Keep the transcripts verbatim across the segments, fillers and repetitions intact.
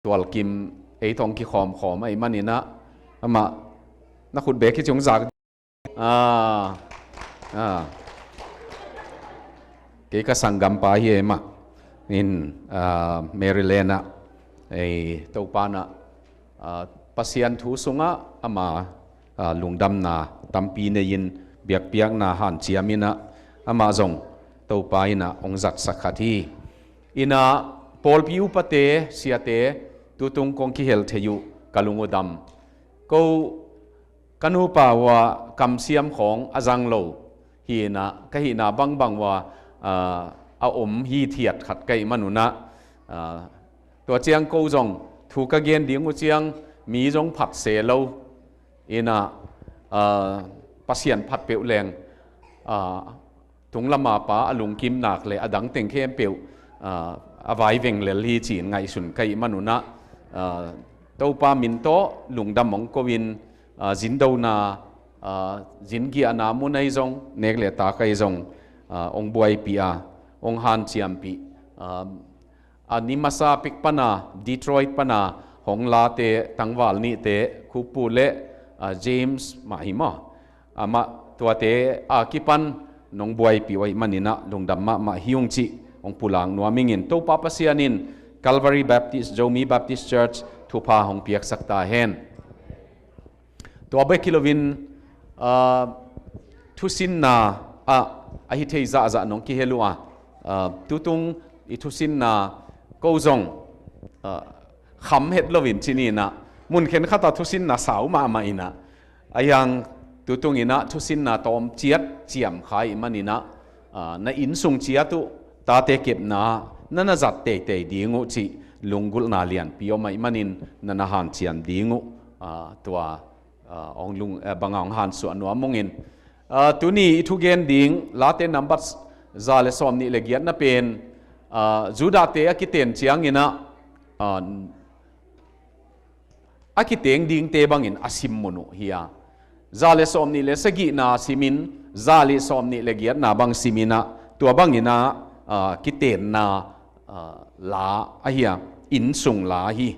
Tualkim ei tawh hong kikhawmkhawm ahih manin ah, amah na khut bek hi ci hong zak. Ah, ah. Kei ka sanggampa hi e mah. In, ah, Maryland ah, ei, Topa in ah, ah, Pasian thu sungah ama, ah, lungdamna tampi nei-in biakpiakna hanciam in ah, amah zong Topa in ah hong zatsak khat hi. In ah, pawlpi upate, siate, tutung kong kihel thei uh ka lung uh dam. Ko ka nupa uh ah kamsiam khawng a zang lo hi in ah, ka hihna bangbang uh ah, ah, a om hithiat khat ka hih manun ah, ah, tua ciang ko zong thu ka gen ding uh ciang mi zong phat se lo. In ah, ah, Pasian phat peuh leng, ah, tung lama pa a lungkim nak le a dang teng khempeuh, ah, a vaiveng lel hi ci-in ngaihsun ka hih manun ah, ah, Topa min tawh lungdam hong ko-in, ah, zindona, ah, zingiahna mun ahi zong, nek le tak ahi zong, ah, hong buaipih a, hong hanciampih, ah, a ni masa pek pana, Detroit pana hong late tangval nihte, Khupu le, ah, James mah hi maw? Amah tuate a kipan nong buaipih uh ahih manin ah lungdam mahmah hi ung cih hong pulak nuam ing in, Topa Pasian in Calvary Baptist, Zomi Baptist Church thupha hong piaksak ta hen. Tua bek hi loin, ah, thusinna ah, a hi thei zahzah nong kihel uh a, ah, tutung i thusinna ko zong, ah, kham het loin ci ni in ah, mun khenkhat ah thusinna sau mahmah in ah, a hiang tutung in ah thusinna tawm ciat ciam kha ahih manin ah, ah, na inn sung ciat uh tate kepna na na zat teitei ding uh cih lunggulhna lianpi om ahih manin na na hanciam ding uh, ah, tua, ah, hong lung, eh, banga hong hansuah nuam ung in. Ah, tuni i thugen ding Late nambat za le sawmnih le giatna pen, ah, Judahte a kiten ciangin ah, ah, a kiteng dingte bangin a sim mun uh hi a. Za le sawmnih le sagihna simin, za le sawmnih le giatna bang simin ah, tua bangin ah, ah, kitenna, ah, la ahi a, inn sung la hi.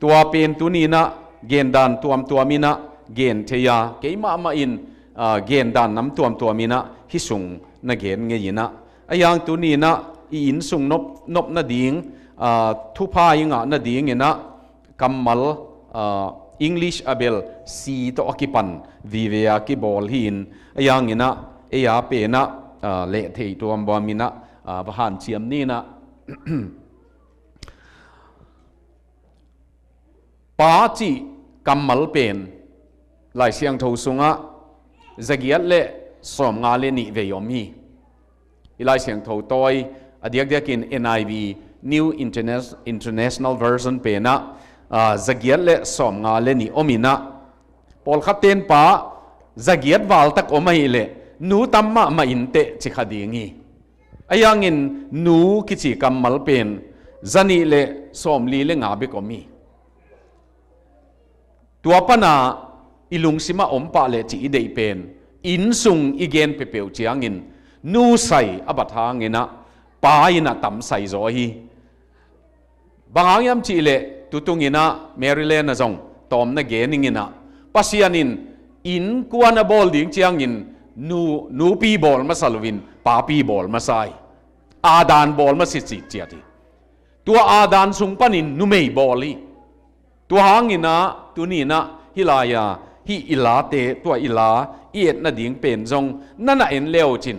Tua pen tuni in ah gendan tuamtuam in ah gen thei a, kei mahmah in, ah, gendan nam tuamtuam in ah hih sung na gen ngei in ah, a hiang tuni in ah i inn sung nop, nop nading, ah, thupha i ngah nading in ah kammal, ah, English a bel C tawh a kipan vive a kibawl hi in, a hiang in ah ei a pen ah, ah, leh thei tuamtuam in ah, ah, va hanciam ni in ah. Pa cih kammal pen Lai Siangtho sungah zagiat le sawmnga le nih vei om hi. I Lai Siangtho tawi a diakdiakin N I V, New Interna-, International Version pen ah, ah, zagiat le sawmnga le nih om in ah, pawlkhat ten pa zagiat val tak om ahih leh nu tam mahmah in teh ci kha ding hi. A hiangin nu kici kammal pen zanih le sawmli le nga bek om hi. Tua pana i lungsimah om pah le cih i deih pen inn sung i gen peuhpeuh ciangin nu sai a bat hangin ah pa in ah tam sai zaw hi. Bang hang hiam cih leh tutung in ah Maryland ah zong tawm na gen ning in ah, Pasian in innkuan a bawl ding ciangin nu, nupi bawl masa loin papi bawl masa hi. Adam bawl masa cih ciat hi. Tua Adam sung panin numei bawl hi. Tua hangin ah tuni in ah hih lai-a hih i late, tua i la i et nading pen zong na na en le uh cin.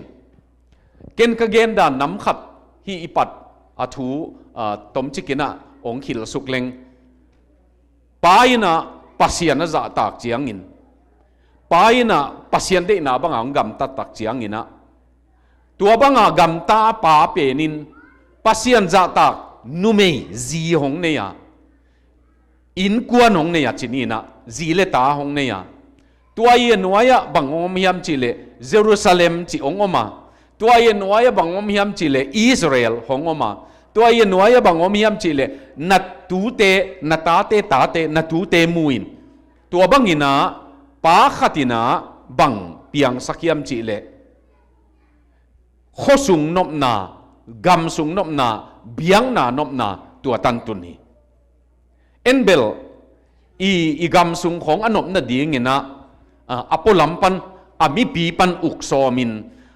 Ken ka gendan nam khat hih i pat a thu, ah, tomcik in ah hong khilsuk leng. Pa in ah Pasian a zahtak ciangin, pa in ah Pasian deihna banga hong gamtat tak ciangin ah, tua banga gamta pa pen in Pasian zahtak numei zi hong nei a, innkuan hong nei a, ci ni in ah zi le ta hong nei a. Tua i a nuai-ah bang hong om hiam cih leh Jerusalem cih hong om a. Tua i a nuai-ah bang hong om hiam cih leh Israel hong om a. Tua i a nuai-ah bang hong om hiam cih leh na tute, na tate tate, na tute mu in. Tua bangin ah pa khat in ah bang piangsak hiam cih leh khuasung nopna, gamsung nopna, biakna nopna tua tantun hi. En bel i, i gam sung khawng a nopna dinginah, a, a pualam pan, a mipi pan uk sawmin,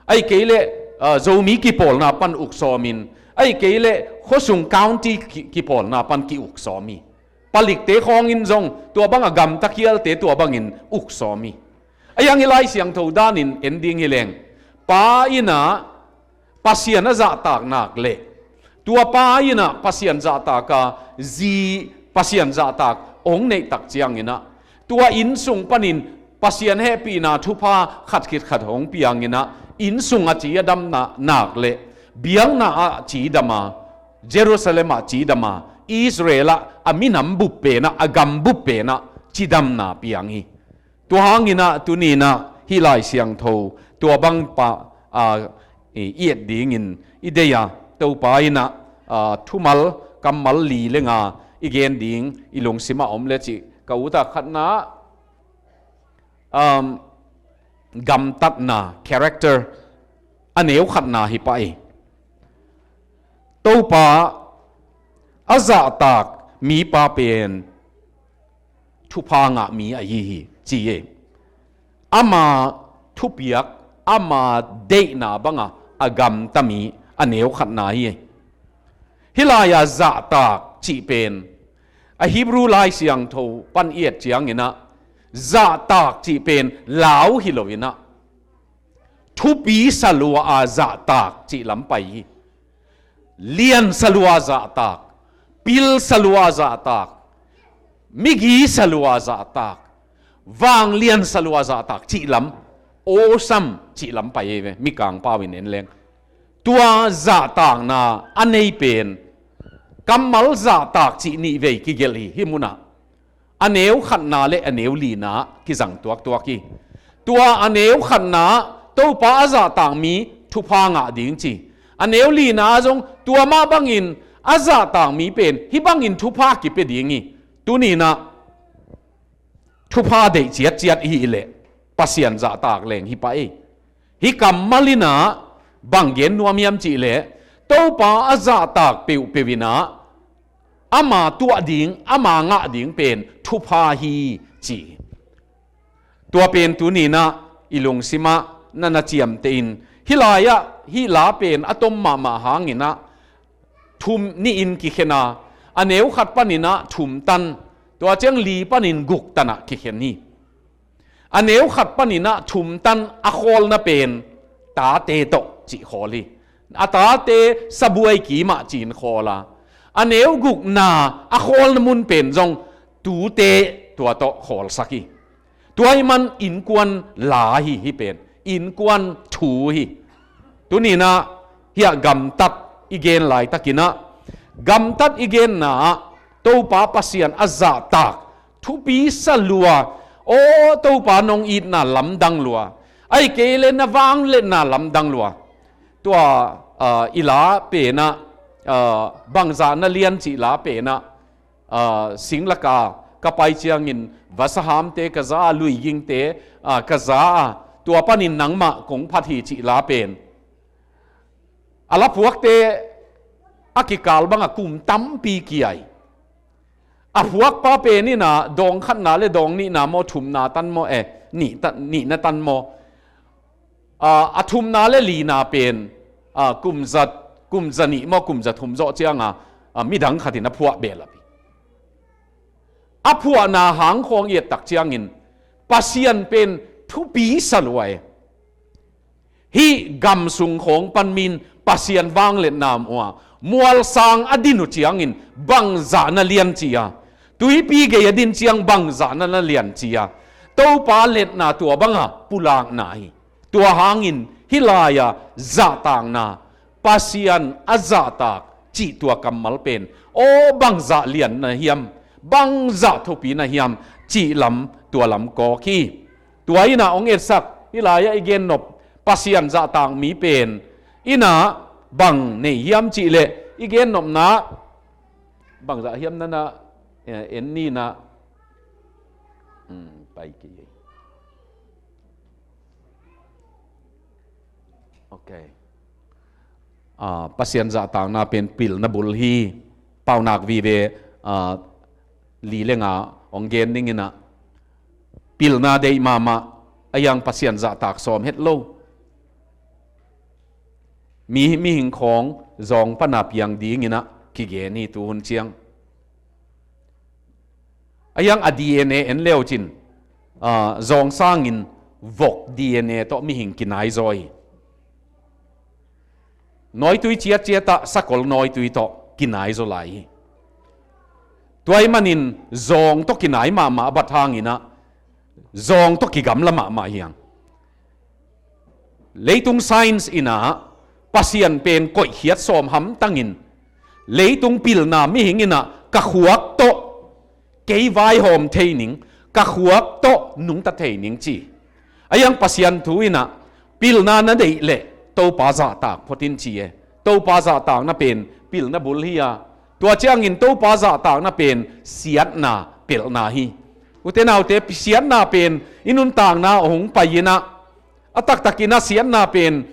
ahih kei leh, a, Zomi kipawlna pan uk sawmin, ahih kei leh khuasung county ki, kipawlna pan ki-uk sawm hi. Palikte khawngin zong tua banga gamta khialte tua bangin uk sawm hi. Ahi hang i Lai Siangtho danin en ding hi leng, pa innah Pasian a zahtak nak leh, tua pa innah Pasian zahtak a, zi Pasian zahtak hong neihtak cianginah, tua innsung panin Pasian hehpihna thupha khat khit khat hong pianginah, innsung a cidamna nak leh, biakna ah cidam a, Jerusalem ah cidam a, Israel ah a minam bup penah, a gam bup penah cidamna piang hi. Tua hanginah tuninah hih Lai Siangtho tua bang pa, a, i, i et dingin i deih a, Topa innah, a, thumal kammal li le nga i gen ding i lungsimah om le cih ka ut a, khatna, um, gamtatna, character, a neu khatna hi pah hi. Topa a zahtak mipa pen thupha ngah mi ahi hi, ci hi. Ama thupiak, ama deihna banga a gamta mi a neu khatna hi. Hih lai-a zahtak cih pen a Hebrew Lai Siangtho pan i et cianginah, zahtak cih pen lau hi loinah, thupi salua a zahtak cih lam pai hi. Lian salua zahtak, pil salua zahtak, migi salua zahtak, vanglian salua zahtak cih lam, awesome cih lam pai hi ve, Mikang pau in en leng. Tua zahtakna a nei pen kammal zahtak cih nih vei kigelh hi, hih munah. A neu khatna le a neu lina kizang tuaktuak hi. Tua a neu khatna Topa a zahtak mi thupha ngah ding ci. A neu lina zong tua mah bangin a zahtak mi pen hih bangin thupha kipia ding hi. Tuninah thupha deih ciatciat i hih leh Pasian zahtak leng hi pah hi. Hih kammal innah bang gen nuam hiam cih leh, Topa a zahtak peuhpeuh innah ama tuah ding, ama ngah ding pen thupha hi, ci hi. Tua pen tuninah i lungsimah na na ciamteh in, hih lai-ah hih la pen a tom mahmah hanginah thum nihin kikhen a, a neu khat paninah thum tan, tua ciang li panin guk tanah kikhen hi. A neu khat paninah thum tan a khawlna pen tate tawh cih khawl hi. A tate sabuai kimah ci-in khawl a, a neu gukna a khawlna mun pen zong tute tua tawh khawlsak hi. Tua ahih man innkuan la hi, hih pen innkuan thu hi. Tuninah hiah gamtat i gen laitakinah, gamtat i genna ah Topa Pasian a zahtak thupi salua, aw Topa nong itna lamdang lua, ahih kei le na vangliatna lamdang lua. Tua, ah, i la penah, ah, bangzah na lian cih la penah, ah, singlaka ka pai ciangin vasahamte ka za a, luigingte, ah, ka za a, tua panin nangmah kong phat hi cih la pen a la phuakte a kikal banga kum tampi kia hi. A phuakpa pen innah dawng khatna le dawng nihna maw, thumna tan maw, eh, nih ta-, nihna tan maw, a, a thumna le lina pen, a, kum za, kum za nih maw, kum za thum zawh cianga, a, midang khatin a phuah behlap hi. A phuahna hang khawng i ettak ciangin Pasian pen thupi salua hi. Hih gam sung khawng pan mi-in Pasian vangliatna mua, mualsang a din uh ciangin bangzah na lian ci a, tuipi gei a din ciang bangzah na na lian ci a, Topa liatna tua banga pulakna hi. Tua hangin hih lai-a zahtakna, Pasian a zahtak cih tua kammal pen, aw bangzah lian na hiam, bangzah thupi na hiam cih lam, tua lam kawk hi. Tua innah hong etsak, hih lai-ah i gennop Pasian zahtak mi pen innah bang nei hiam cih leh, i gennopna bangzah hiam nanah, eh, en ninah, hmm, pai kei. Ok. Ah, Pasian zahtakna pen pilna bul hi. Paunak vive, ah, li le nga hong gen ding in ah, pilna deih mahmah, a hiang Pasian zahtak sawm het lo. Mi, mihing khawng zawng pana piang ding in ah kigen hi tu hun ciang. A hiang a D N A en leu cin, ah, zawng sangin vok D N A tawh mihing kinai zaw hi. Nawitui ciatciat ah sakol nawitui tawh kinai zaw lai hi. Tua ahih manin zawng tawh kinai mahmah a bat hangin ah, zawng tawh kigamla mahmah hi hang. Leitung science in ah Pasian pen koihkhiat sawm hamtangin, leitung pilna mihing in ah ka khuak tawh kei vaihawm thei ning, ka khuak tawh nungta thei ning ci. A hiang Pasian thu in ah, pilna na deih leh Topa zahtak phot in ci e. Topa zahtakna pen pilna bul hi a, tua ciangin Topa zahtakna pen siatna pelhna hi. Ute naute, siatna pen i nuntakna hong pai in ah, a taktak in ah siatna pen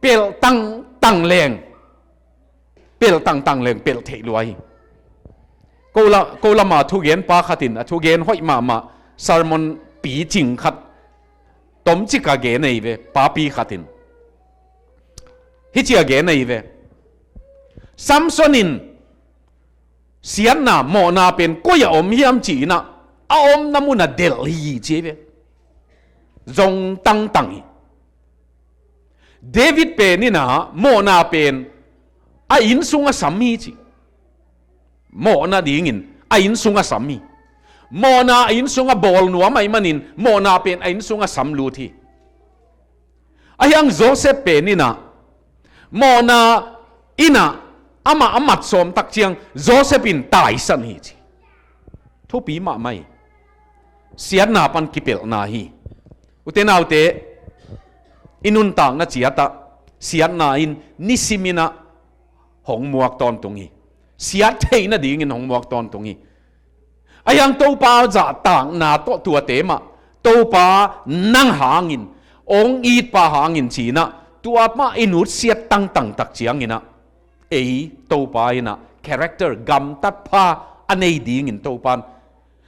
pelh tangtang leng, pelh tangtang leng pelh theih lua hi. Ko la, ko lama thugenpa khat in a thugen hoih mahmah, sermon picing khat tomcik a gen ahi ve, papi khat in. Hih ci a gen ahi ve. Samson in siatna, mawhna pen koi ah om hiam ci in ah, a omna mun ah delh hi ci ahi ve. Zong tangtang hi. David pen in ah mawhna pen a inn sung ah sam hi ci. Mawhna dingin a inn sung ah sam hi. Mawhna a inn sung ah bawl nuam ahih manin mawhna pen a inn sung ah sam lut hi. A hiang Joseph pen in ah mawhna in ah amah a mat sawm tak ciang Joseph in taisan hi ci. Thupi mahmah hi. Siatna pan kipelhna hi. Ute naute, i nuntakna ciat ah siatna in nisim in ah hong muak tawntung hi. Siat theih nadingin hong muak tawntung hi. A hiang Topa zahtakna tawh tuate mah, Topa nang hangin, hong itpa hangin ci in ah, tua mah i nutsiat tangtang tak ciangin ah, ei Topa in ah character, gamtat pha a nei dingin Topa in,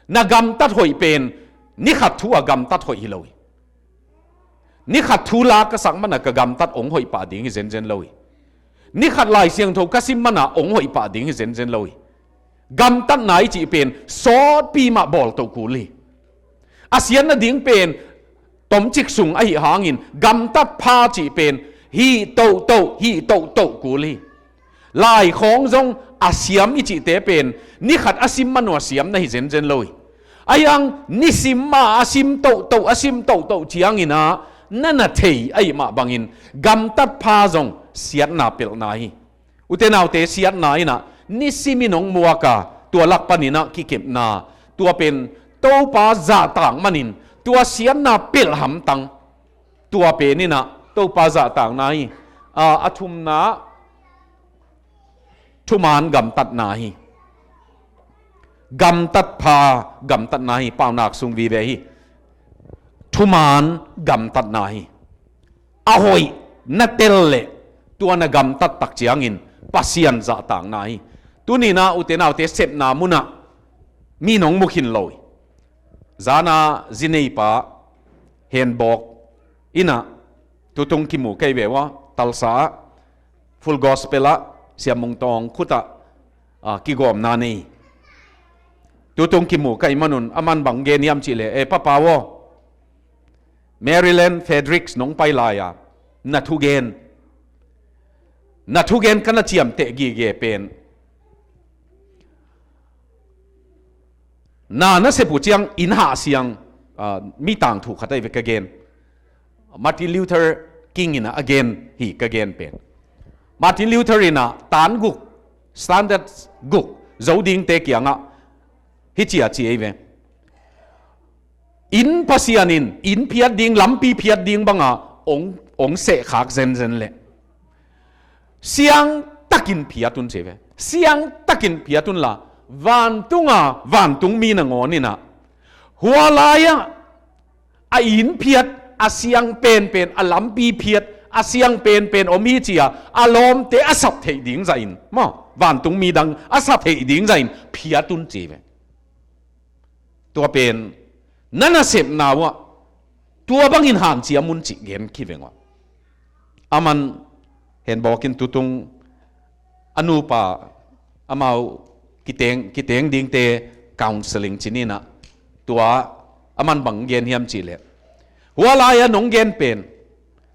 na gamtat hoih pen ni khat thu a gamtat hoih hi lo hi. Ni khat thu la ka sak man ah ka gamtat hong hoih pah ding hi zenzen lo hi. Ni khat Lai Siangtho ka sim man ah hong hoih pah ding hi zenzen lo hi. Gamtatna i cih pen sawtpi mah bawl toh kul hi. A siat nading pen tomcik sung ahih hangin gamtat pha cih pen hih tohtoh, hih tohtoh kul hi. Lai khawng zong a siam i cihte pen ni khat a sim man uh a siam na hi zenzen lo hi. A hiang nisim mah a sim tohtoh, a sim tohtoh ciangin ah na na thei ahih mah bangin gamtat pha zong siatna pelhna hi. Ute naute, siatna in ah nisim in hong muak a, tua lak panin ah kikepna, tua pen Topa zahtak manin tua siatna pelh hamtang. Tua pen in ah Topa zahtakna hi. A, a thumna thuman gamtatna hi. Gamtat pha gamtatna hi, paunak sung vive hi. Thuman gamtatna hi. A hoih na tel leh tua na gamtat tak ciangin Pasian zahtakna hi. Tuni in ah ute naute, sepna mun ah mi nong mu khin lo hi. Zana zineipa Henbawk in ah tutung kimu kei ve ua, Tulsa ah, Full Gospel ah, Siam Mung Tawng khut ah, a, kigawmna nei. Tutung kimu ka hih man un, aman bang gen hiam cih leh, e papa aw, Maryland Fredericks nong pai lai a, na thugen, na thugen ka na ciamteh gige pen, na na sep uh ciang inn hah siang, a, mi tangthu khat ahi ve ka gen. Martin Luther King in ah a gen hi ka gen pen. Martin Luther in ah tan guk, standard guk zo dingte kiangah hih ci a ci ahi ve. Inn Pasian in inn phiat ding, lampi phiat ding banga hong, hong sehkhak zenzen leh siangtakin phiat un ci ahi ve. Siangtakin phiat unla, vantunga vantung mi nangawn in ah hua lai-ah a inn phiat, a siang penpen, a lampi phiat, a siang penpen om hi ci a, a lawmte a sap theih ding zahin maw, vantung mi dang a sap theih ding zahin phiat un ci ahi ve. Tua pen na nasepna uh ah tua bangin hanciam un cih gen kiveng uh ah. Aman henbawkin tutung a nupa amau kiteng, kiteng dingte counseling ci-in ah, tua aman bang gen hiam cihleh, hua lai-a nong gen pen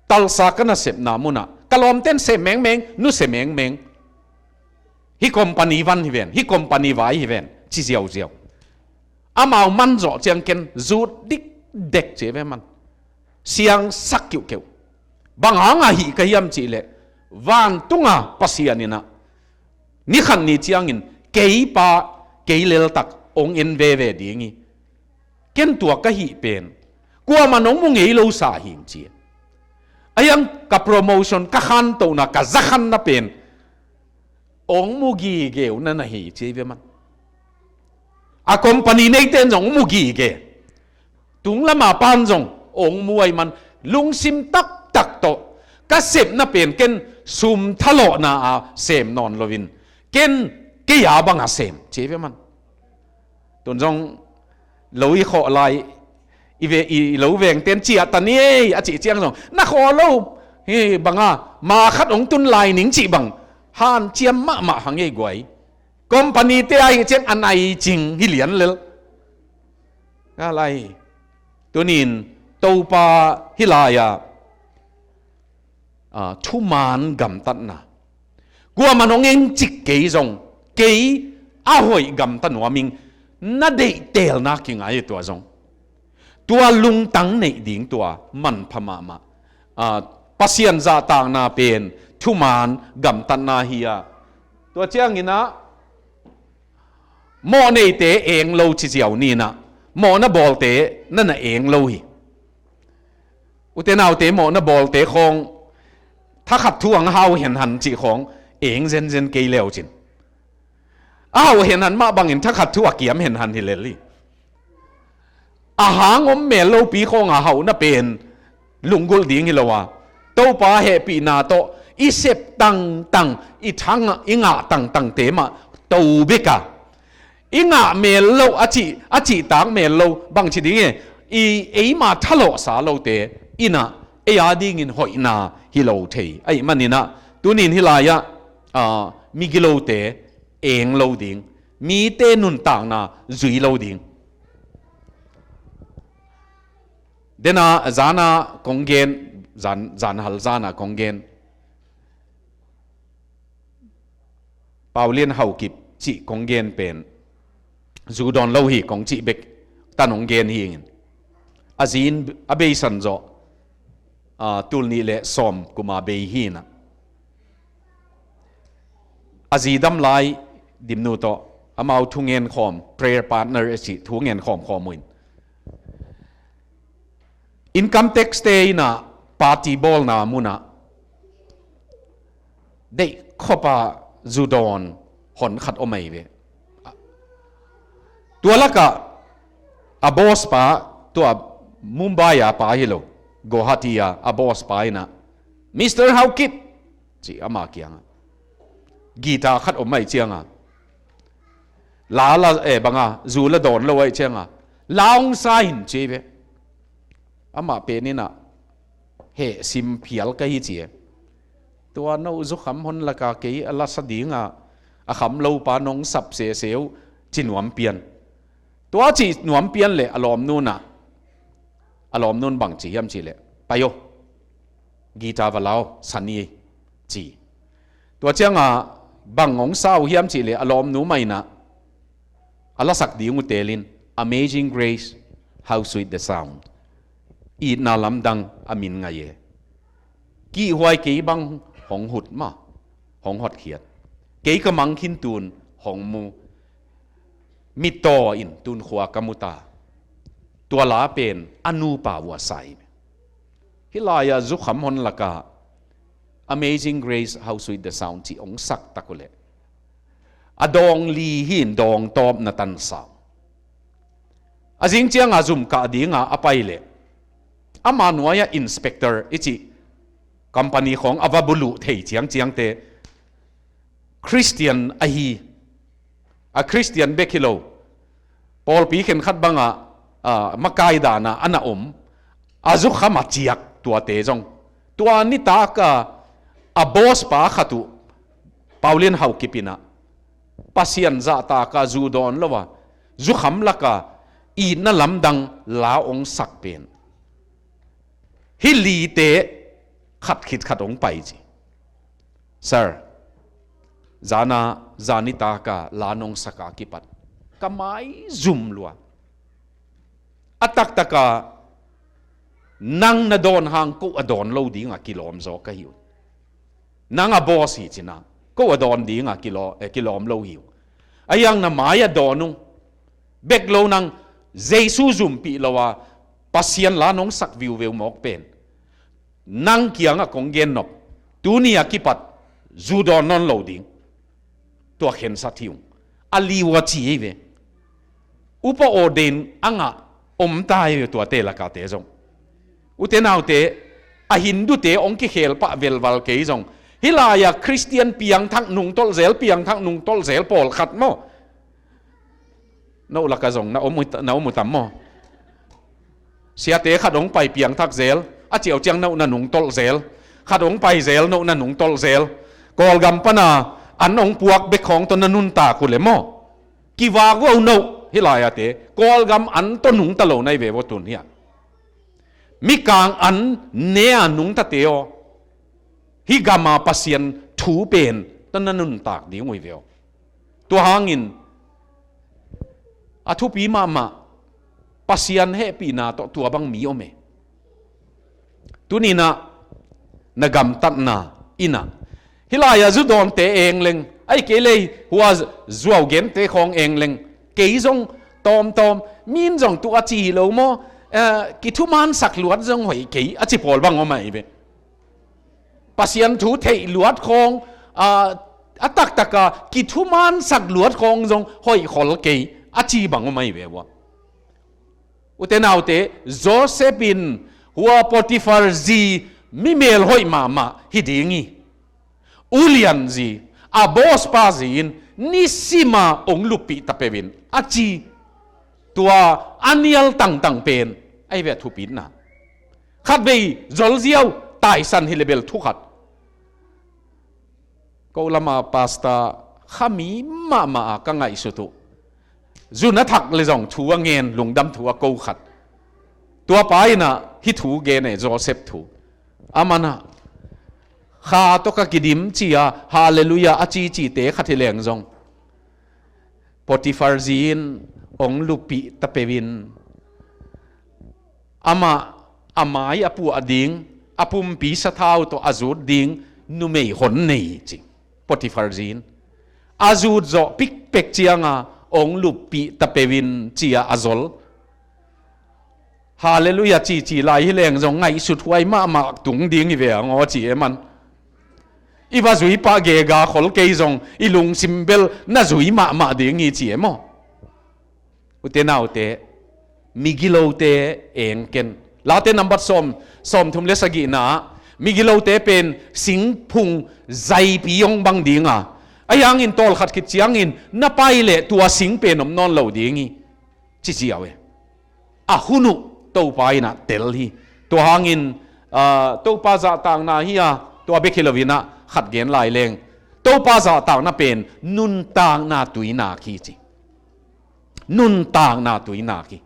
Tulsa ka nasepna munah ka lawmten sem mengmeng, nu sem mengmeng. Hih company van hi ven, hih company vai hi ven, ci ziauziau. Amau man zawh ciang ken zut dikdek ci ve man. Siangsak kiuhkeuh. Bang hang ahih ka hiam cihleh, vantunga Pasian in ah ni khat ni ciangin kei pa, kei leltak hong en veve ding hi. Ken tua ka hih pen kuamah nong mu ngei lo sa hi ci. A hiang ka promotion, ka khantohna, ka zakhanna pen hong mu gige uh na na hi ci ve man. A company neite in zong hong mu gige. Tung lama pan zong hong mu ahih man, lungsim taktak tawh ka sepna pen ken sum thalawhna a sem nawn loin, ken kei a banga sem ci ve man. Tun zong lo i khawh lai, i ve, i lo vengten ciah ta ni ei a cih ciang zong na khawh lo. Hi banga ma khat hong tun lai ning cih bang hanciam mahmah hang ei guai. Company te a hi ciang a nai cing hi lian lel. Nga lai. Tunin Topa hih lai-a, a, thuman gamtatna, kuamah nong engcik kei zong, kei a hoih gamta nuam ing, na deihtelna kingai tua zong. Tua lungtang neih ding tua manpha mahmah. A, Pasian zahtakna pen thuman gamtatna hi a. Tua ciangin ah mawh neite eng lo ci ziau ni in ah, mawhna bawlte na na eng lo hi. Ute naute, mawhna bawlte khawng thakhat thu ang hau henhan cih khawng eng zenzen kei leu cin. A hau henhan mah bangin thakhat thu a kiam henhan hi lel hi. A hang om mel lopi khawng a hauhna pen lunggulh ding hi lo a, Topa hehpihna tawh i sep tangtang, i thang, i ngah tangtangte mah to bek a, i ngah mel lo a cih, a cihtak mel lo bangci ding e, i eima thalawhsa lote in ah ei a dingin hoihna hi lo thei ahih manin ah, tunin hih lai-ah, a, migilote eng lo ding, mite nuntakna zui lo ding. Dena zana kong gen, zan, zanhal zana kong gen, Paulian Haukip cih kong gen pen zu dawn lo hi kong cih bek tan hong gen hi ingin, a zin a beisan zawh, a, tul nih le sawm kuma bei hi in ah, a zi dam lai Dimnu tawh amau thungen khawm, prayer partner a cih, thungen khawm khawm uh in, income tax te in ah party bawlna munah deih khawpa zu dawn hon khat om ahi ve. Tua lakah a boss pa, tua Mumbai a pa hi lo, Guwahati a, a boss pa in ah, "Mister Haukip," ci ama kiangah, guitar khat om ahi cianga, la la, eh, banga zu la dawn lo ahi cianga, la hong sa in ci ve. Amah pen in ah, "Heh sim phial ka hi," ci e. "Tua no zukham hon laka kei a la sa dinga a kham lo pa nong sap sese uh," ci nuam pian. Tua ci nuam pian le a lawmnu in ah, a lawmnu in bang ci hiam cihleh, "Pai aw, guitar va la aw, sa ni," ci. Tua cianga bang hong sa uh hiam cihleh a lawmnu mah in ah a lasak ding uh telin, "Amazing Grace, how sweet the sound." Itna lamdang a min ngai e. Kihhuai kei bang hong hut mah, hong hotkhiat. Kei ka mang khin tun hong mu. Mittaw in tun khua ka mu ta. Tua la pen a nupa uh a sa hi. Hih lai-ah zukham hon laka Amazing Grace, how sweet the sound cih hong sak tak uh leh, a dawng li hi in dawng tawp na tan sa uh. A zing cianga zum kah dinga a pai leh, ama nuai-ah inspector i cih company khawng a va buluh thei ciangciangte Christian ahi, a Christian bek hi lo, Pawlpi khenkhat bangah, ah, makai dana a na om, a zukham a ciak tuate zong, tua nitak a, a boss pa khat uh Paulian Haokip in ah, Pasian zahtak a zu dawn lo a, zukham laka itna lamdang la ong sak pen hih lite khat khit khat ong pai ci. Sir, zana, zan nitak a la nong sak a kipat ka mai zum lua. A taktak a nang na dawn hang ko a dawn lo ding a kilawm zaw ka hi uh. Nang a boss hi ci na, ko a dawn ding a kilaw-, eh, kilawm lo hi uh. A hiang na mai a dawn ung. Bek lo nang Jesu zumpih lo a Pasian la nong sak viuveu mawk pen nang kiangah kong gen nop, tuni a kipat zu dawn nawn lo ding. Tua khensat hi ung. A liu a ci hi ve. Upa ordain a ngah om ta hi ve, tuate lakate zong. Ute naute, a Hindute ong kikhel pah velval kei zong, hih lai-a Khristian piangthak nungtolh zel, piangthak nungtolh zel pawlkhat maw? No laka zong na om uh, na om uh tam maw? Siate khat ong pai piangthak zel, a ciau ciang no na nungtolh zel. Khat ong pai zel, no na nungtolh zel. Kawlgam pana an ong puak bek khawng tawh na nuntak uh le maw? Kivak uh no, hih lai-ate Kawlgam an tawh nungta lo na hi ve vua tun hiah. Mikang an ne a nungtate aw, hih gama Pasian thu pen tawh na nuntak ding uh hi ve aw. Tua hangin a thupi mahmah, Pasian hehpihna tawh tua bang mi om e. Tuninah na gamtatna inah, hih lai-ah zu dawnte engleng, ahi kei lei hua zuau gente khawng engleng, kei zong tawmtawm, min zong tu a ci hi lo maw? Eh, kithumansak luat zong hoih kei a ci pawl bang om ahi ve. Pasian thu theih luat khawng, ah, a taktaka kithumansak luat khawng zong hoih khol kei a ci bang om ahi ve ua. Ute naute, Joseph in hua Potiphar zi mi mel hoih mahmah hi ding hi. Ulian zi, a boss pa zi in nisima ong luppih ta peuh in a ci. Tua a nial tangtang pen ahi ve a thupitna. Khatvei zolziau taisan hi le bel thu khat. Ko lama pastor khami mahmah a ka ngaihsut uh, zun a thak le zong thu a ngen, lungdam thu a ko khat. Tua pa inah hih thu gen e, Joseph thu. Amanah kha tawh ka kidim ci-a Halleluiah a cicite khat hi leng zong, Potiphar zi in ong luppih ta peuh in, amah a mai a puah ding, a pumpi sathau tawh a zut ding numei hon nei ci. Potiphar zi in a zut zawh pikpek cianga ong luppih ta peuh in ci-a a zol. Halleluiah cici lai hi leng zong ngaihsut huai mahmah tung ding hi ve ang aw ci e man. I va zui pah gega khol kei zong i lungsim bel na zui mahmah ding hi ci e maw? Ute naute, migilote eng ken. Late nambat sawm, sawmthum le sagihna ah, migilote pen singphung zaipi hong bang dinga, ahi hangin tawlkhat khit ciangin na pai leh tua sing pen om nawn lo ding hi. Ci ziau e. A hun uh Topa inah tel hi. Tua hangin, ah, Topa zahtakna hi a, tua bek hi lo inah khat gen lai leng. Topa zahtakna pen nuntakna tuinak hi ci. Nuntakna tuinak hi.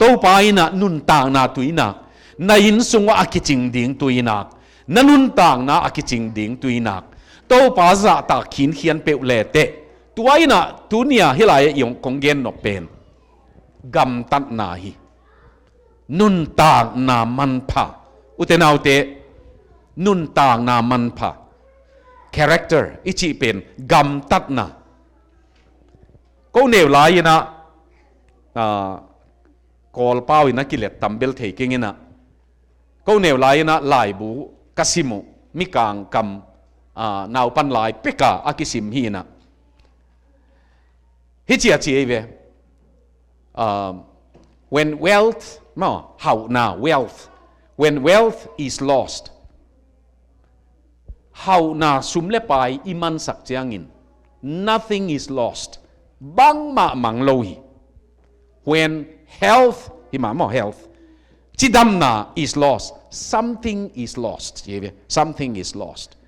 Topa inah nuntakna tuinak, na inn sungah a kicing ding tuinak, na nuntakna a kicing ding tuinak, Topa zahtak khinkhian peuh leteh. Tua inah tunia hih lai-ah i ong kong gen nop pen gamtatna hi. Nuntakna manpha. Ute naute, nuntakna manpha, character i cih pen gamtatna. Ko neu lai inah, ah, Kawlpau inah kilet tam bel thei keng inah, ko neu lai inah laibu ka sim uh, Mikang kam, ah, naupan lai peka a kisim hi inah, hih ci a ci ei ve. Um, when wealth, no, hauhna, wealth. When wealth is lost. Hauhna, sum le pai i mansak ciangin, nothing is lost. Bangmah mang lo hi. When health, hi mah maw, health, cidamna is lost, something is lost, ci hi ve, something is lost.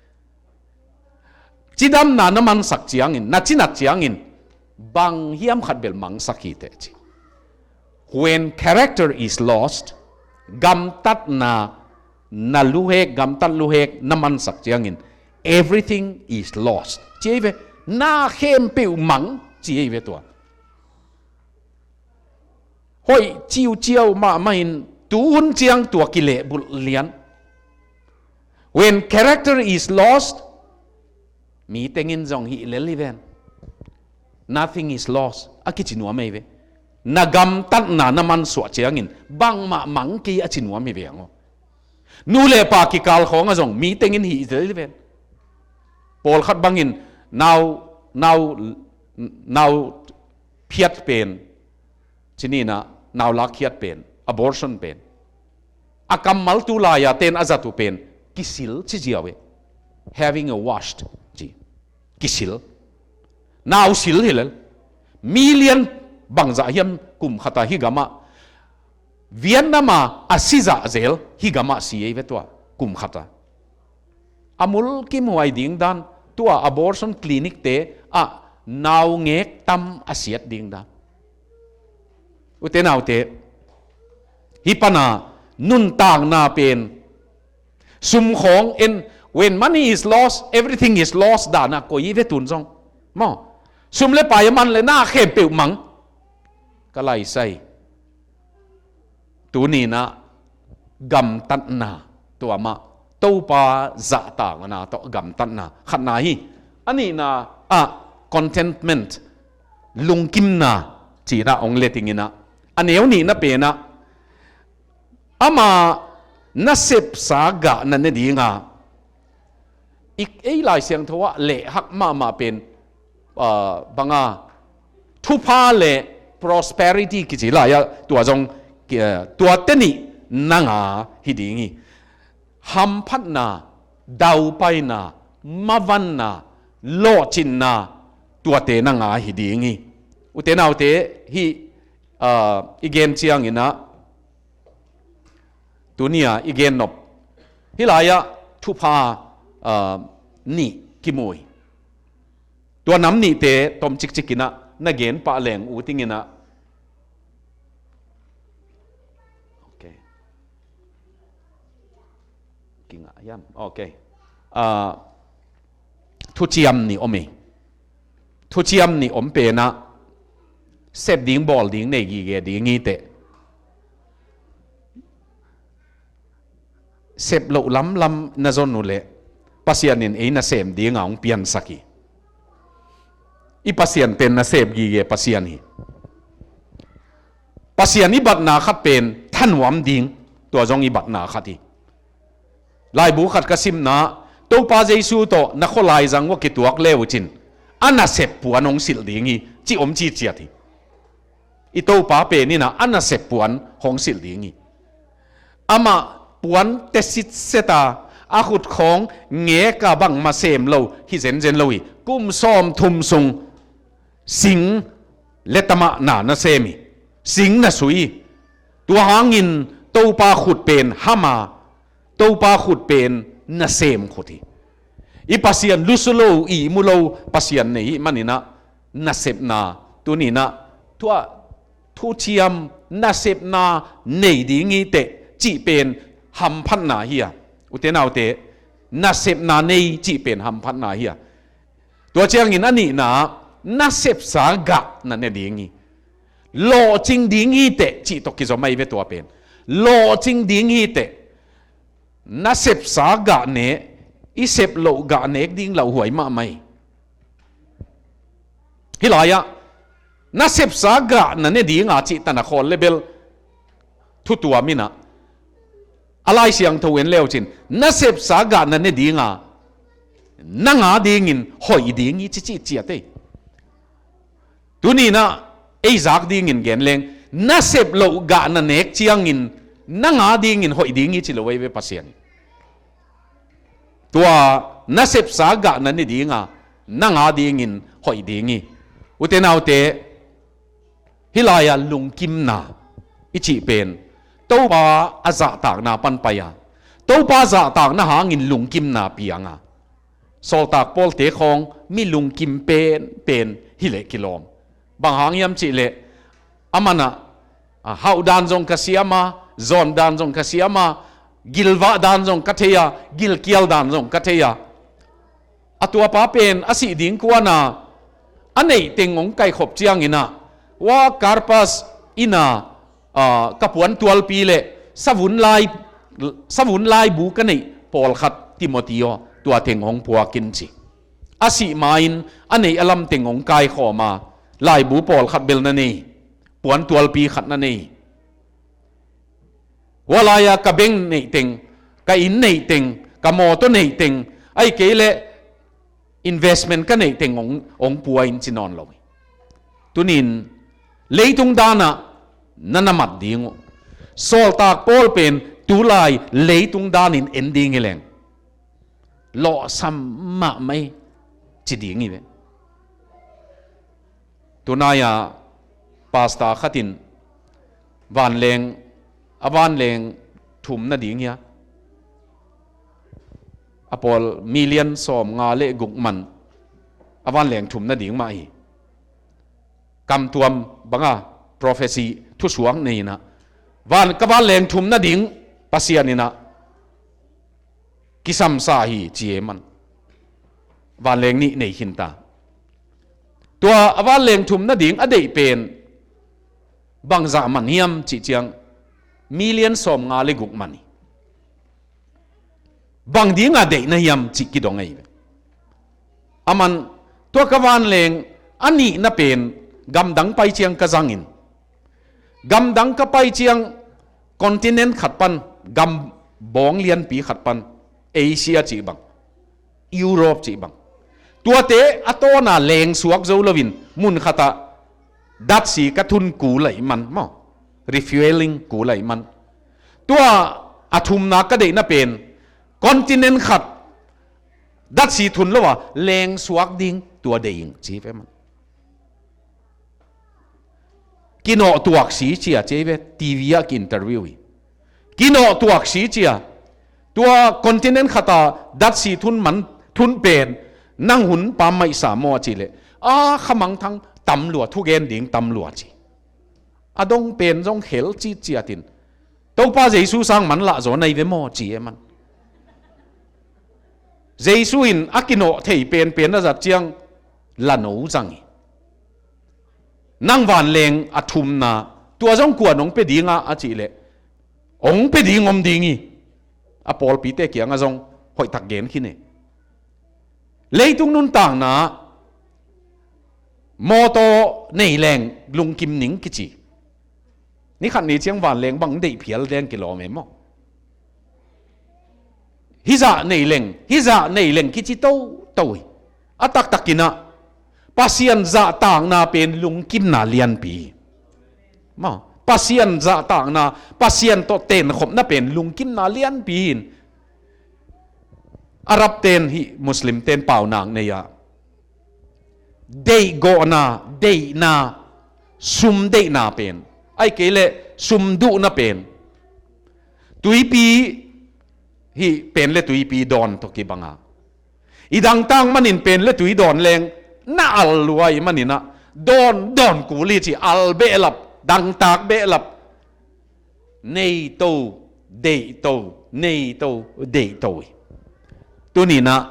Cidamna na mansak ciangin, na cinat ciangin, bang hiam khat bel mangsak hi teh ci. When character is lost, gamtatna, na luhek, gamtat luhek na mansak ciangin, everything is lost, ci hi ve. Na khempeuh mang, ci hi ve tua. Hoih ciuciau mahmah in, tu hun ciang tua kilehbulh lian. When character is lost, mi tengin zong hih lel hi ven. Nothing is lost, a kici nuam hi ve. Na gamtatna na mansuah ciangin bangmah mang kei a ci nuam hi ve ang aw. Nu le pa kikal khawngah zong mi tengin hih lel hi ven. Pawlkhat bangin nau, nau, nau phiat pen, ci ni in ah, nau lakkhiat pen, abortion pen, a kammal tu lai-a ten a zat uh pen kisil ci ziau e. Having a washed ci, kisil. Nau sil hi lel. Million bangzah hiam kum khat a hih gamah, Vietnam a a si zahzel hih gamah si hi ve tua, kum khat a. A mulkimhuai ding dan, tua abortion clinic te ah naungek tam a siat ding dan. Ute naute, hih pan a nuntakna pen, sum khawng en, when money is lost, everything is lost dan a koi hi ve tun zong. Maw, sum le pai a man le na khempeuh mang. Ka laisai, tuni in ah gamtatna, tua mah, Topa zahtakna tawh gamtatna, khatna hi. A nihna ah contentment, lungkimna, ci in ah hong let ing in ah, a neu nihna pen ah, ama nasepsa gah na ne ding a, i, ei Lai Siangtho ah lehhak mahmah pen, ah, bang a, thupha le prosperity kici lai-ah, tua zong, eh, tuate nih nang a hi ding hi. Hamphatna, daupaina, mavanna, lawhcinna, tuate nang a hi ding hi. Ute naute, hih, ah, i gen ciangin ah, tuni a i gen nop, hih lai-ah thupha, ah, nih kimu hi. Tua nam nihte tom cikcik in ah na gen pah leng, ut ing in ah. Ok. Kingah hiam? Ok. Ah, thuciam nih om hi. Thuciam nih om pen ah, sep ding bawl ding nei gige ding hi teh. Sep loh lamlam na zon uh leh, Pasian in ei nasem ding a hong piansak hi. I Pasian pen nasep gige Pasian hi. Pasian i batna khat pen thanuam ding, tua zong i batna khat hi. Laibu khat ka simna, Topa Jesu tawh na khualai zang uah kituak le uh cin, a nasep puan hong silh ding hi, ci om ciciat hi. I Topa pen in ah a nasep puan hong silh ding hi. Amah puan te sitset a, a khut khawng ngek a, bangmah sem lo hi zenzen lo hi. Kum sawmthum sung sing le tamah na nasem hi. Sing na sui hi. Tua hangin Topa khut pen ham a, Topa khut pen nasem khut hi. I Pasian lusu lo, ihmu lo Pasian nei hi manin ah, nasepna, tuni in ah, tua thuciam nasepna nei ding hi teh cih pen hamphatna hi a. Ute naute, nasepna nei cih pen hamphatna hi a. Tua ciangin a nihna, nasepsa gah na ne ding hi. Lawhcing ding hi teh cih tawh kizom ahi ve tua pen. Lawhcing ding hi teh. Nasepsa gah ne, i sep loh gah nek ding lauhuai mahmah hi. Hih lai-ah, nasepsa gah na ne ding a cih tan a khawl le bel thutuam in ah, a Lai Siangtho en le uh cin, nasepsa gah na ne ding a, nang a dingin hoih ding hi ci cih ciat ei. Tuni in ah ei zak dingin gen leng, nasep loh gah na nek ciangin nang a dingin hoih ding hi ci lo ei ve Pasian. Tua nasepsa gah na ne ding a, nang a dingin hoih ding hi. Ute naute, Hih lai-ah lungkimna i cih pen Topa a zahtakna pan pai a, Topa zahtakna hangin lungkimna piang a, sawltak Paul-te khawng mi lungkim penpen hi leh kilawm. Bang hang hiam cih leh, a manah, a, hauh dan zong ka siam a, zawn dan zong ka siam a, gilvah dan zong ka thei a, gilkial dan zong ka thei a. A tuapa pen a sih ding kuana a neih teng hong kaikhop ciangin ah, hua Karpas inn ah, a, ka puantualpi leh savun lai, savun laibu ka neih pawlkhat, Timoti aw, tua teng hong puak in ci. A sih ma-in a neih a lam teng hong kaikhawm a, laibu pawlkhat bel na nei, puantualpi khat na nei. Hua lai-a ka bank neih teng, ka inn neih teng, ka mawtaw neih teng, ahih kei leh investment ka neih teng hong, hong pua in ci nawn lo hi. Tuni-in leitung danah na na mat ding uh. Sawltak Paul pen tulai leitung danin en ding hi leng lawhsam mahmah hi ci ding hi ve. Tunai-ah pastor khat in vanleng, a vanleng thum nading hi a, a pawl million sawmnga le guk man a vanleng thum nading mah hi. Kamtuam banga prophecy thusuak nei in ah, van, ka vanleng thum nading Pasian in ah kisamsa hi ci e man. Vanleng nih nei khin ta. Tua a vanleng thum nading a deih pen bangzah man hiam cih ciang, million sawmnga le guk man hi. Bang dinga deih na hiam cih kidong ahi ve. A man, tua ka vanleng a nihna pen gamdang pai ciang ka zangin, gamdang ka pai ciang continent khat pan, gam bawng lianpi khat pan, Asia cih bang, Europe cih bang, tuate a tawna lengsuak zo loin mun khatah datsi ka thun kul ahi man maw, refueling kul ahi man. Tua a thumna ka deihna pen continent khat datsi thun lo a lengsuak ding tua deih ing ci ve man. Kinawh tuak si cia ci ve, T V ah ki interview hi. Kinawh tuak si cia, tua continent khata datsi thun man, thun pen nang hun pam maihsa maw a cih leh, a khamangthang tam lua, thugen ding tam lua ci. A dong pen zong khel citciat in, Topa Jesu sang man lah zaw nai ve maw ci e man. Jesu in a kinawh thei penpen a zat ciang lano zang hi. Nang vanleng a thumna tua zong kuan hong pia dinga a cih leh, hong pia ding om ding hi. A pawlpite kiangah zong hoihtak gen khin hi. Leitung nuntakna mawtaw nei leng lungkim ning kici. Ni khat ni ciang vanleng bang deih phial deng kilawm e maw? Hizah nei leng, hizah nei leng kici toto hi. A taktakin ah Pasian zahtakna pen lungkimna lianpi hi. Maw, Pasian zahtakna, Pasian tawh tenkhopna pen lungkimna lianpi hi. Arab ten hih Muslim ten paunak nei ah, deihgawhna, deihna, sum deihna pen, ahih kei leh sum duhna pen tuipi, hih pen le tuipi dawn tawh kibang a, i dangtak manin pen le tui dawn leng na al lua ahih manin ah, dawn dawn kul hi ci, al behlap, dangtak behlap. Nei to, deih to, nei to, deih to hi. Tuni-in ah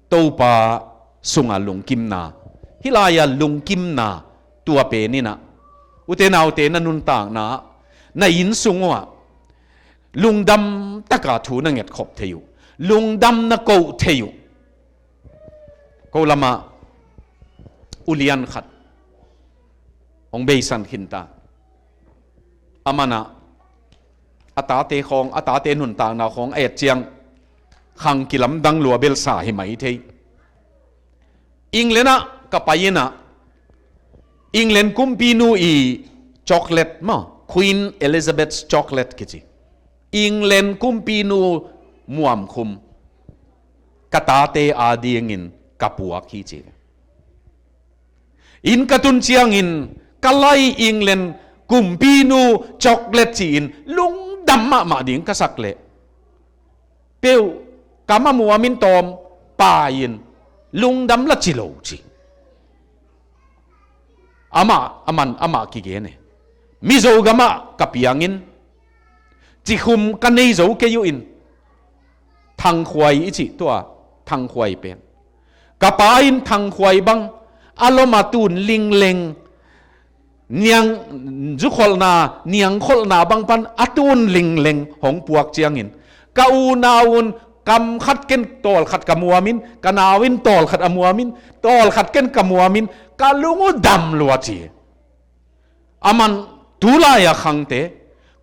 Topa sunga lungkimna, hih lai-a lungkimna, tua pen in ah, ute naute, na nuntakna, na inn sung uh ah lungdam taka thu na ngetkhop thei uh, lungdam na koh thei uh. Ko lamah ulian khat hong beisan khin ta. Aman ah a tate khawng, a tate nuntakna khawng a et ciang khang kilamdang lua belsa hi mai thei. England ah ka pai in ah, England kumpinu i chocolate maw, Queen Elizabeth's chocolate kici, England kumpinu muamkhum ka tate adingin ka puak hi ci. Inn ka tun ciangin ka lai England kumpinu chocolate ci-in lungdam mahmah ding ka sak leh, peuh kam a muamin tawm pai-in lungdam la ci lo ci. Amah, aman, amah kigen e. Mizo gamah ka piangin, cikhum ka nei zo kei uh in, thangkhuai i cih tua, thangkhuai pen. Ka pa in thangkhuai bang, a lom a tun lingleng, niang, zukholhna, niangkholhna bang pan a tun lingleng hong puak ciangin, ka unau un kam khat ken tawl khat ka muamin, ka nau in tawl khat a muamin, tawl khat ken ka muamin, ka lung uh dam lua ci. Aman tulai a khangte,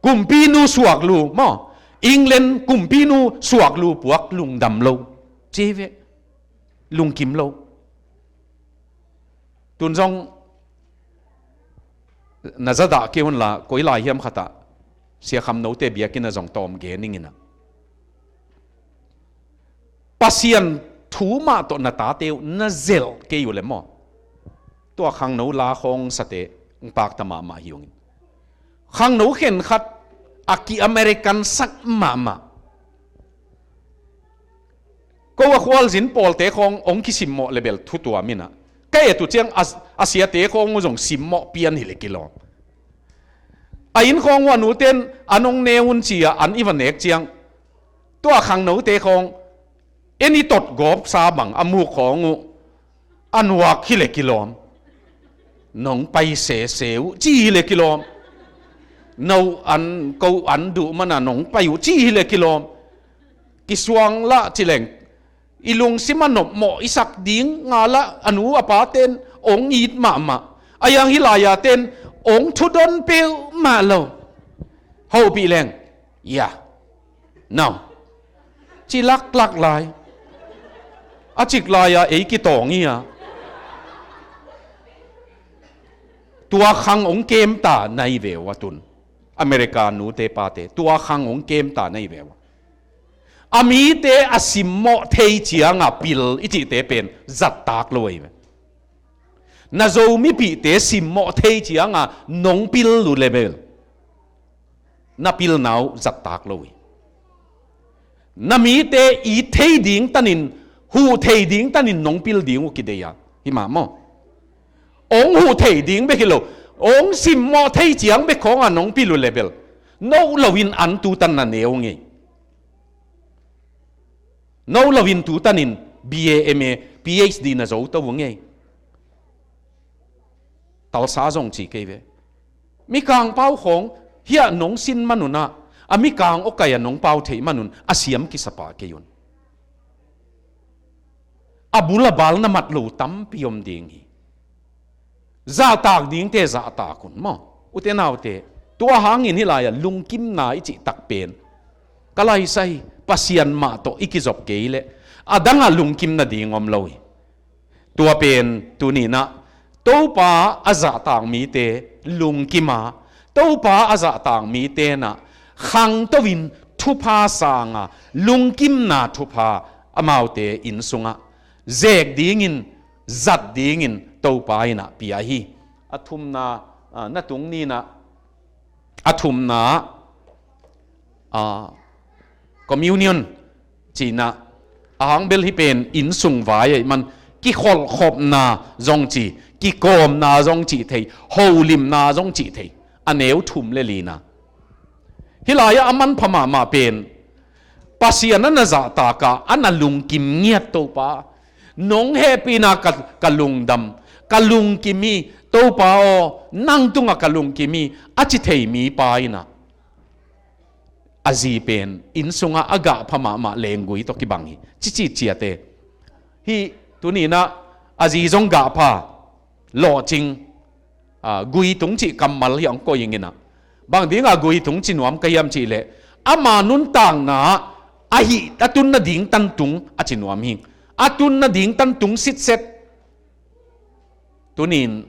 kumpinu suaklu maw, England kumpinu suaklu puak lungdam lo ci ve, lungkim lo. Tun zong na zadah kei un la, koi lai hiam khatah Sia Kham Note biakinn ah zong tawm gen ning in ah, Pasian thu mah tawh na tate uh na zelh kei uh le maw, tua khangno la khawng sate hong pakta mahmah hi ung in, khangno khenkhat a ki-American sak mahmah. Ko a khualzin pawlte khawng hong kisimmawh le bel thu tuam in ah, ka et uh ciang a, a siate khawng uh zong simmawh pian hi le kilawm. A inn khawng uh a nute'n an hong ne un ci-a an i va nek ciang, tua khangnote khawng en i tot gawpsa bang a muk khawng uh a nuak hi le kilawm. Nong pai sese uh ci hi le kilawm. No an, ko an duh mana nong pai uh ci hi le kilawm. Kisuang lah ci leng, i lungsim a nopmawh i sak ding nga lah a nu a pate'n hong it mahmah. A hiang hi lai-a te'n hong thudon peuhmah lo. Hopih leng, ya, no, ci laklak lai. A cik lai-a ei kitawng hi a. Tua khang hong kemta na hi ve uh a tun. America nute pate tua khang hong kemta na hi ve uh a. A mite a simmawh thei cianga pil i cihte pen zattak lo ahi ve. Na Zo mipihte simmawh thei cianga nong pil uh le bel, na pilna uh zattak lo hi. Na mite it thei ding tanin, huh thei ding tanin nong pil ding uh kidei a, hi mah maw? Hong huh thei ding bek hi lo, hong simmawh thei ciang bek khawnga nong pil uh le bel, no loin an tutan na ne uh ngei. No loin tutanin B A, M A, P H D na zo to uh ngei. Talsa zong ci kei ve. Mikang pau khawng hiah nong sin manun ah, a mikang awkai a nong pau theih manun a siam kisa pah kei un. A bul a bal na mat lo tampi om ding hi. Zahtak dingte zahtak un maw? Ute naute, tua hangin hih lai-ah lungkimna i cih tak pen, ka laisai Pasian mah tawh i kizop kei leh a dangah lungkim nading om lo hi. Tua pen tuni-in ah Topa a zahtak mite lungkim a, Topa a zahtak mite in ah khangto in thupha sang a, lungkimna thupha amaute inn sungah zek dingin, zat dingin Topa in ah pia hi. A thumna, ah, na tung ni-in ah, a thumna, ah, communion cihna, a hang bel hih pen inn sung vai ahih man, kikholhkhopna zong ci, kikawmna zong cih thei, holimna zong cih thei, a neu thum le lina. Hih lai-ah a manpha mahmah pen, Pasian a na zahtak a, a na lungkim ngiat Topa, nong hehpihna ka, ka lungdam, ka lungkim hi, Topa aw, nang tungah ka lungkim hi, a ci thei mipa in ah, a zi pen inn sungah a gahpha mahmah lenggui tawh kibang hi, cici ciate. Hih tuni-in ah a zi zong gahpha, lawhcing, ah, gui tung cih kammal hi hong koih ing in ah. Bang dingah gui tung ci nuam ka hiam cih leh, ama nuntakna ah a hih, a tun nading tan tung a ci nuam hi. A tun nading tan tung sitset. Tuni-in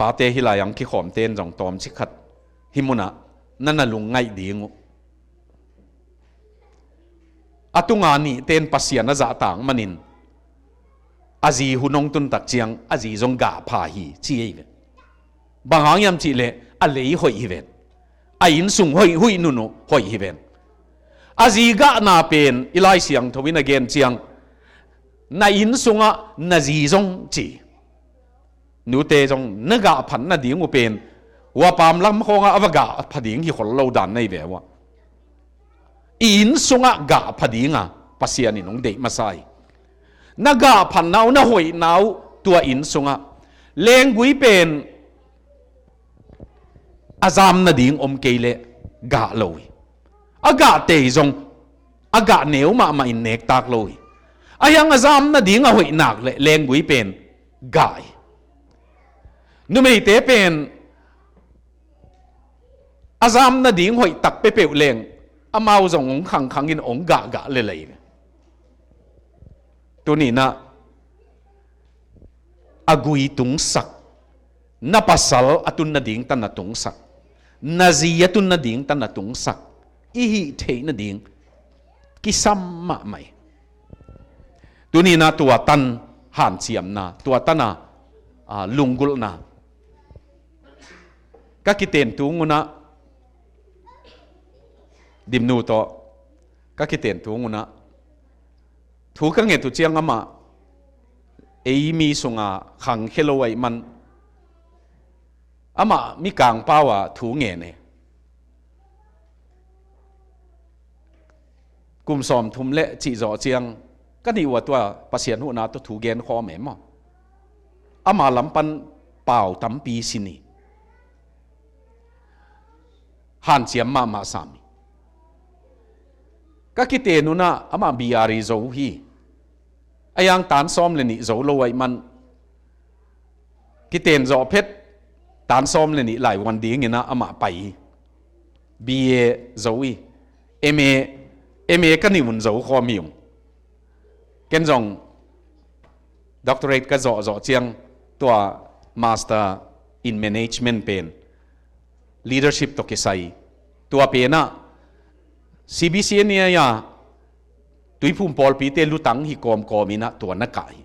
pate hih lai-ah hong kikhawmte in zong tawmcik khat hih munah na na lungngaih ding uh. A tunga nihte in Pasian a zahtak manin, A zi hun hong tun tak ciang a zi zong gah pha hi ci ei ve. Bang hang hiam cihleh a lei hoih hi ven. A innsung hoih, huih nunu hoih hi ven. A zi gahna pen i Lai Siangtho in a gen ciang, na inn sungah na zi zong ci. Nute zong na gah phat nading uh pen, hua pamlam khawngah a va gah pha ding hi khol lo dan nei ve uh ah. I inn sungah gah pha dinga Pasian in hong deih masa hi. Na gah phatna uh, na hoihna uh tua inn sungah. Lenggui pen a zam nading om kei leh gah lo hi. A gah tei zong a gah neu mahmah in nektak lo hi. A hiang a zam nading a hoih nak leh lenggui pen gah hi. Numeite pen a zam nading hoih tak peuhpeuh leng amau zong hong khangkhang in hong gahgah lelei. Tuni-in ah a gui tungsak, na pasal a tun nading tan a tungsak, na zi a tun nading tan a tungsak i hih theih nading kisam mahmah hi. Tuni-in ah tua tan hanciamna, tua tan a, a, lunggulhna. Ka kiten tung un ah, Dimnu tawh ka kiten tung un ah, thu ka nget uh ciang amah ei mi sunga khangkhia lo ahih man, amah Mikang pau-a thu ngen e. Kum sawmthum le cih zawh ciang ka nih uh a tua Pasian huhna tawh thu gen khawm e maw. Ama lam pan pau tampi sin hi. Hanciam mahmah sam hi. Ka kiten un ah amah B R E zo hi. A hiang tan sawm le nih zo lo ahih man, kiten zawh phet tan sawm le nih lai van dingin ah amah pai hi. B A zo hi. M A, M A ka nih un zo khawm hi ung. Ken zong doctorate ka zawhzawh ciang tua Master in Management pen leadership tawh kisai. Tua pen ah C B C N A a Tuiphum pawlpite lutang hi kawmkawm in ah tua na kah hi.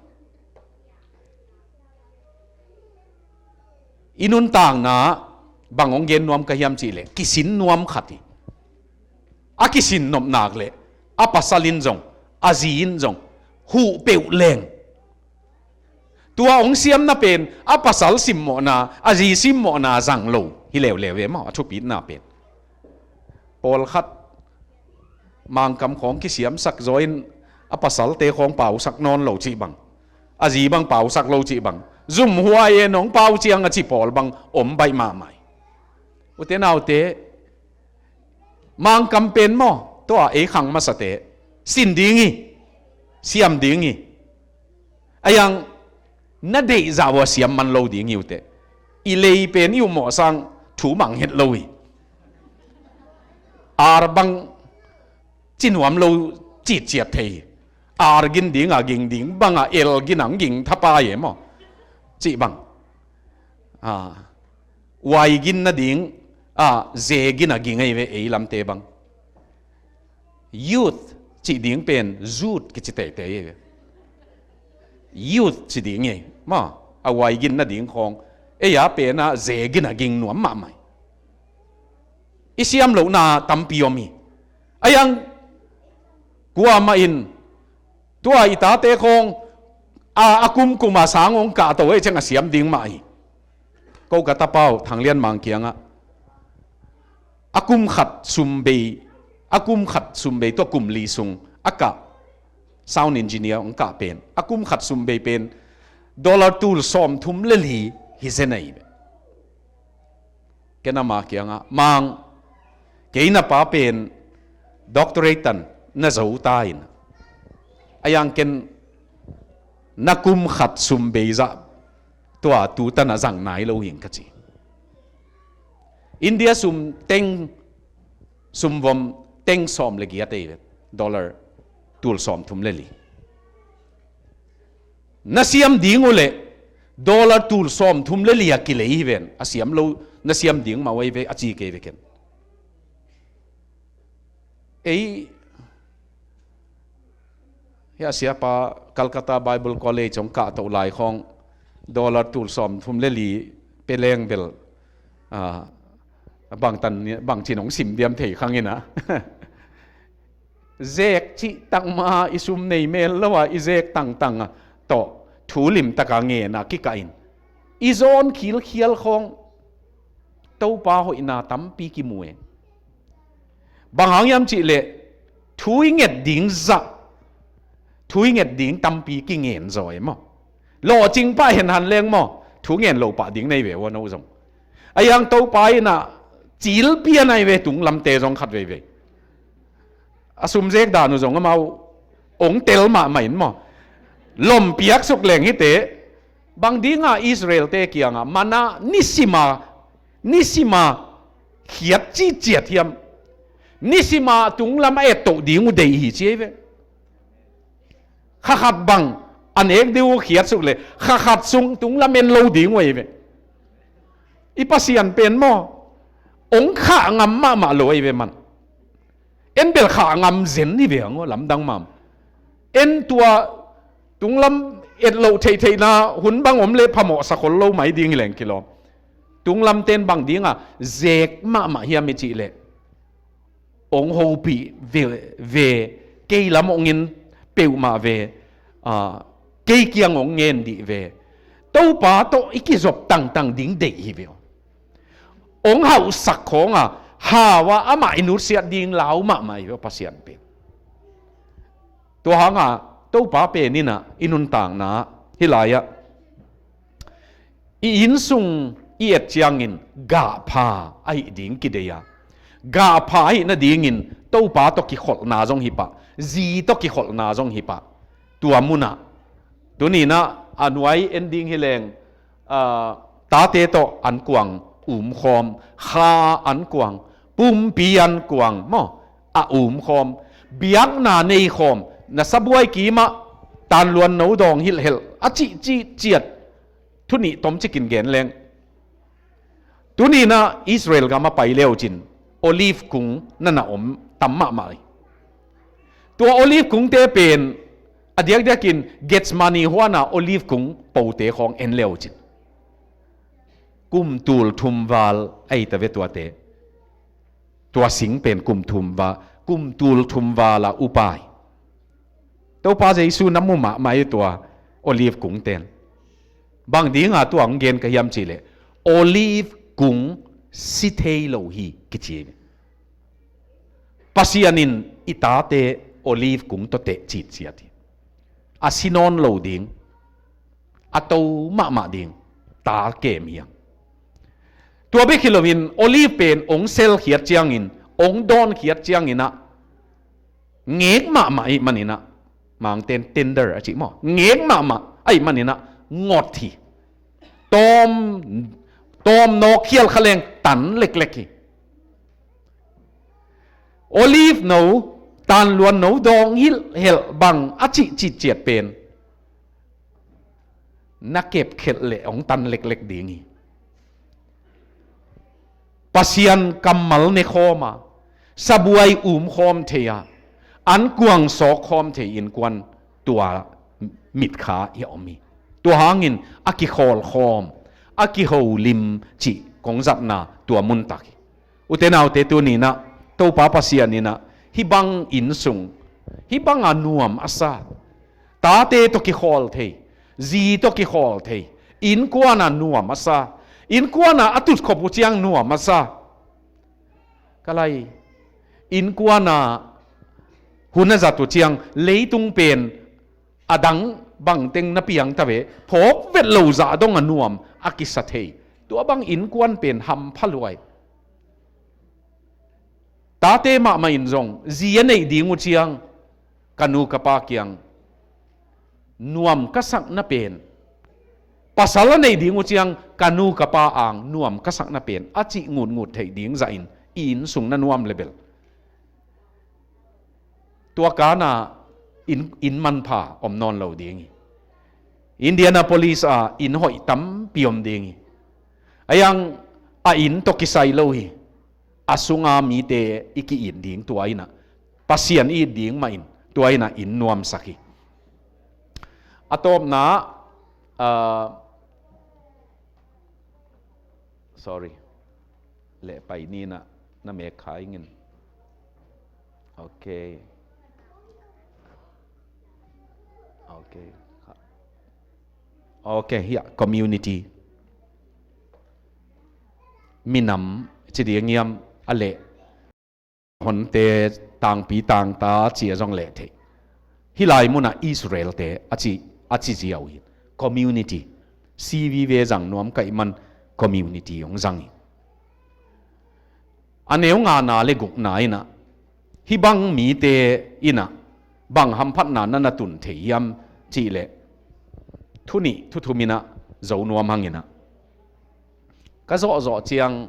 I nuntakna bang hong gen nuam ka hiam cihleh kisin nuam khat hi. A kisin nop nak leh a pasal in zong, a zi in zong huh peuh leng, tua hong siamna pen a pasal simmawhna, a zi simmawhna zang lo hi leuleu e maw, a thupitna pen. Pawlkhat Mangkam khawng kisiamsak zaw in a pasalte khawng pausak nawn lo cih bang, a zi bang pausak lo cih bang, zumhuai e nong pau ciang a ci pawl bang om baih mahmah hi. Ute naute, Mangkam pen maw, tua ei khang masate sin ding hi, siam ding hi. A hiang na deih zah uh a siam man lo ding hi uh teh. I lei pen i ummawh sang thu mang het lo hi. Ar bang ci nuam lo citciat thei hi. Ar gin ding a ging ding bang a el gin ang ging thapai e maw, cih bang. A, uai gin nading a ze gin a ging ahi ve ei lamte bang. Youth cih ding pen zut kici teitei hi ve. Youth ci ding hi. Ma, a uai gin nading khawng ei a pen a ze gin a ging nuam mahmah hi. I siam lohna tampi om hi. A hiang kuamah in tua i tate khawng a, a kumkum a sang hong kahto ei ciang a siam ding mah hi. Ko ka tapau Thang Lian Mang kiangah a kum khat sum bei, a kum khat sum bei tua kum li sung a kah sound engineer hong kah pen, a kum khat sum bei pen dollar tul sawmthum le li hi zen ahi ve. Ken ama kiangah, Mang, kei na pa pen doctorate tan na zo ta in, a hiang ken na kum khat sum bei zah tua tu tan a zang nai lo hing ka ci. India sum teng, sumvom teng sawm le giat ei ve, dollar tul sawmthum le li. Na siam ding uh leh dollar tul sawmthum le li a kilei hi ven, a siam lo, na siam ding mah uh ei ve, a ci kei ve ken. Ei Hia siapa Calcutta Bible College hong kahtoh lai khawng dollar tul sawm thum le li peleng bel, ah, bangtan, bangcin hong sim diam thei khang ina. Zek cih tangma i sum nei mel lo a i zek tangtang a tawh thu limtaka ngen a kikah in i zawn khilkhial khawng Topa hoihna tampi kimu e. Bang hang hiam cihleh thu i nget ding zah, thu i nget ding tampi kingen zaw e maw? Lawhcing pah henhan leng maw, thu ngen lo pah ding nei ve ua no zong. A yang Topa inah cilpian ai ve tunglamte zong khat veivei. A sumzek dan uh zong amau ong tel mahmah in maw? Lom piaksuk leng hite, bang dinga Israel-te kiangah mana nisima, nisima khiat ciciat hiam? Nisima tunglam a ettoh ding uh deih hi ci ei ve. Khakhat bang an ek ding uh khiatsuk le khakhat sung tunglam en lo ding uh ei ve. I Pasian pen maw, ong khah ngam mahmah lo ei ve man. En bel khah ngam zen hi ve ang aw, lamdang mam. En tua tunglam et loh theihtheihna hun bang om le phamawh sakhol lo mai ding hi leng kilawm. Tunglamten bang dinga zek mahmah hiam i cih leh, ong hopih ve, ve, kei lam ong in peuhmah ve, ah, kei kiang ong ngen dih ve. Topa tawh i kizop tangtang ding deih hi ve aw. Ong hauhsak khawnga hau a amah i nutsiat ding lau mahmah hi ve aw Pasian pen. Tua hanga Topa pen inah i nuntakna hih lai-ah i innsung i et ciangin gahpha ahih ding kidei a, gahpha ahih nadingin Topa tawh kikholhna zong hi pah, zi tawh kikholhna zong hi pah. Tua munah tuninah a nuai en ding hi leng, ah, tate tawh an kuang umkhawm, kha an kuang, pumpi an kuang maw, a umkhawm, biakna neikhawm, na sabuai kimah tanluan no dawng hilhhelh a cihcih ciat thu nih tomcikin gen leng. Tuninah Israel gam a pai leucin olive kung nana om tam mahmah hi. Tua olive kungte pen a diakdiakin Gethsemane huana olive kung pote khawng en leucin kum tul thum val a hi ta ve tuate. Tua sing pen kum thum va, kum tul thum vala upai. Topa Jesu na mu mahmah hi tua olive kungten. Bang dinga tua ang gen ka hiam cihleh olive kung si thei lo hi kici hi. Pasian in i tate olive kung tawh teh citciat hi. A si nawn lo ding, a to mahmah ding ta kem hi ang. Tua bek hi loin olive pen ong selkhiat ciangin, ong dawnkhiat cianginah ngek mahmah ahih maninah, Mangten tender a cih maw, ngek mahmah ahih maninah ngot hi. Tawm, tawm nawk khial kha leng tan leklek hi. Olive no, tanluan no dawng hilhhelh bang a cihcih ciat pen na kepkhelh leh hong tan leklek ding hi. Pasian kammal nekhawm a, sabuai umkhawm thei a, an kuang sawkkhawm thei innkuan tua mitkha hi a om hi. Tua hangin a kikhawlkhawm, a kiholim cih kong zatna tua muntak hi. Ute naute tuninah Topa Pasian inah hih bang innsung, hih banga nuam a sa, tate tawh kikhawl thei, zi tawh kikhawl thei, innkuana nuam a sa, innkuana a tutkhop uh ciang nuam a sa. Ka lai, innkuana hun a zat uh ciang leitung pen a dang bangteng na piang ta ve, phawk vet lo zah dong a nuam a kisa thei. Tua bang innkuan pen hampha luai. Tate mahmah in zong zi a neih ding uh ciang ka nu ka pa kiang nuam ka sakna pen, pasal a neih ding uh ciang ka nu ka pa ang nuam ka sakna pen a cih ngutngut theih ding zahin i innsung na nuam lebel. Tua kana inn, inn manpha om nawn lo ding hi. Indianapolis a inn hoih tampi om ding hi. A yang a inn tawh kisai lo hi. A sunga mite i ki-it ding tua inah, Pasian i it ding mahin tua inah inn nuamsak hi. A tawpna, ah, sorry, leh pai ni na, na mek kha ingin. Ok. Ok. Ok, hiah community. Minam ci ding hiam, a leh honte, tangpi tangta ci a zong leh theih. Hih lai munah Israelte a ci, a ci ziau hi. Community. C V ve zang nuam ka hih man community hong zang hi. A neu ngana le gukna inah, hih bang mite inah bang hamphatna na na tun thei hiam cih leh, thu nih thu thum inah zo nuam hang inah. Ka zawhzawh ciang,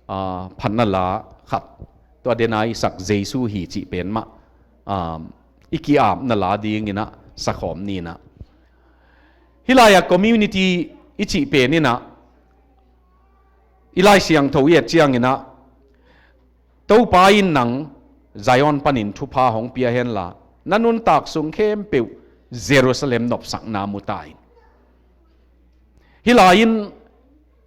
ah, phatna la khat, tua dena i sak Jesu hi cih pen mah, ah, i ki-apna la ding inah sakhawm ni inah. Hih lai-ah community i cih pen inah, i Lai Siangtho i et ciang inah, Topa in nang Zion panin thupha hong pia henla, na nuntak sung khempeuh Jerusalem nopsakna mu ta in. Hih lai-in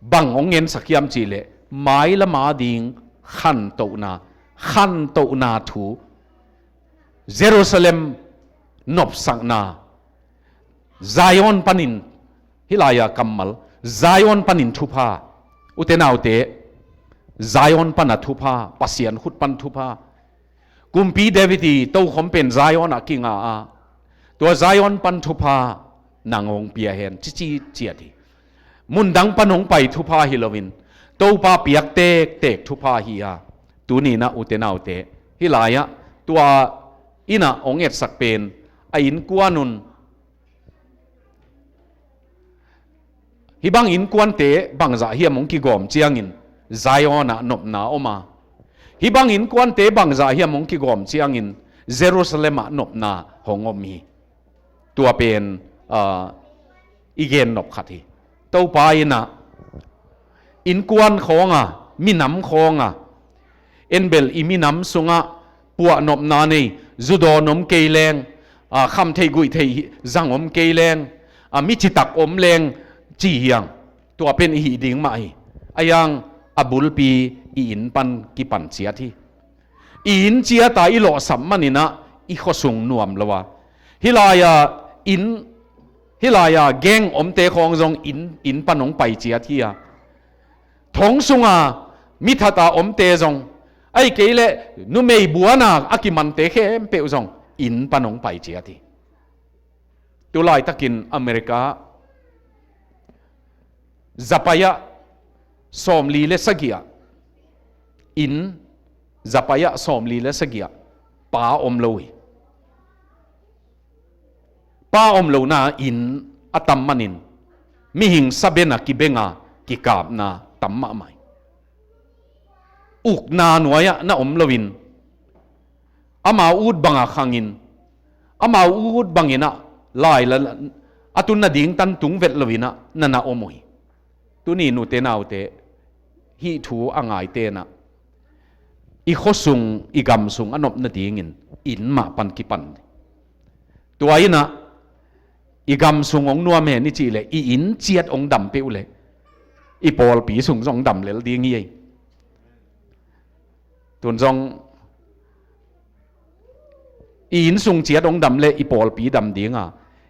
bang hong ngensak hiam cih leh, mailam a ding khantohna, khantohna thu, Jerusalem nopsakna, Zion panin, hih lai-a kammal, Zion panin thupha, ute naute, Zion pana thupha, Pasian khut pan thupha. Kumpi David i tokhom pen Zion ah kinga a, tua Zion pan thupha nang hong pia hen, cici ciat hi. Mundang pan hong pai thupha hi loin, Topa piak tektek thupha hi a, tuni inah ute naute, hih lai-ah tua inah hong etsak pen, a innkuan un, hih bang innkuante bangzah hiam hong kigawm ciangin Zion ah nopna om a, hih bang innkuante bangzah hiam hong kigawm ciangin Jerusalem ah nopna hong om hi. Tua pen, ah, i gennop khat hi. Topa inah innkuan khawnga, minam khawnga, en bel i minam sungah puahnopna nei, zudawn om kei leng, ah, khamtheih guihtheih zang om kei leng, ah, mi citak om leng ci hiang, tua pen i hih ding mah hi. A hiang, a bulpi i inn pan kipan ciat hi. I inn ciat a i lawhsap man inah i khuasung nuam lo a, hih lai-a inn, hih lai-a gang omte khawng zong inn, inn pan hong pai ciat hi a, thong sunga mi that a omte zong, ahih kei leh numei buana a kimante khempeuh zong inn pan hong pai ciat hi. Tulaitakin America zapai ah sawmli le sagih ah, inn zapai ah sawmli le sagih ah pa om lo hi. Pa om lona inn a tam manin mihing sabenna kibenga kikapna tam mahmah hi. Ukna nuai-ah na om loin, amau ut banga khangin, amau ut bangin ah lai la, a tun nading tan tung vet loin ah na na om uh hi. Tuni nute naute, hih thu a ngaite inah, i khuasung, i gamsung a nop nadingin inn mah pan kipan. Tua inah, i gamsung hong nuam hen i cih leh, i inn ciat hong dam peuh leh, i pawlpi sung zong hong dam lel ding hi ei. Tun zong i inn sung ciat hong dam leh i pawlpi dam ding a,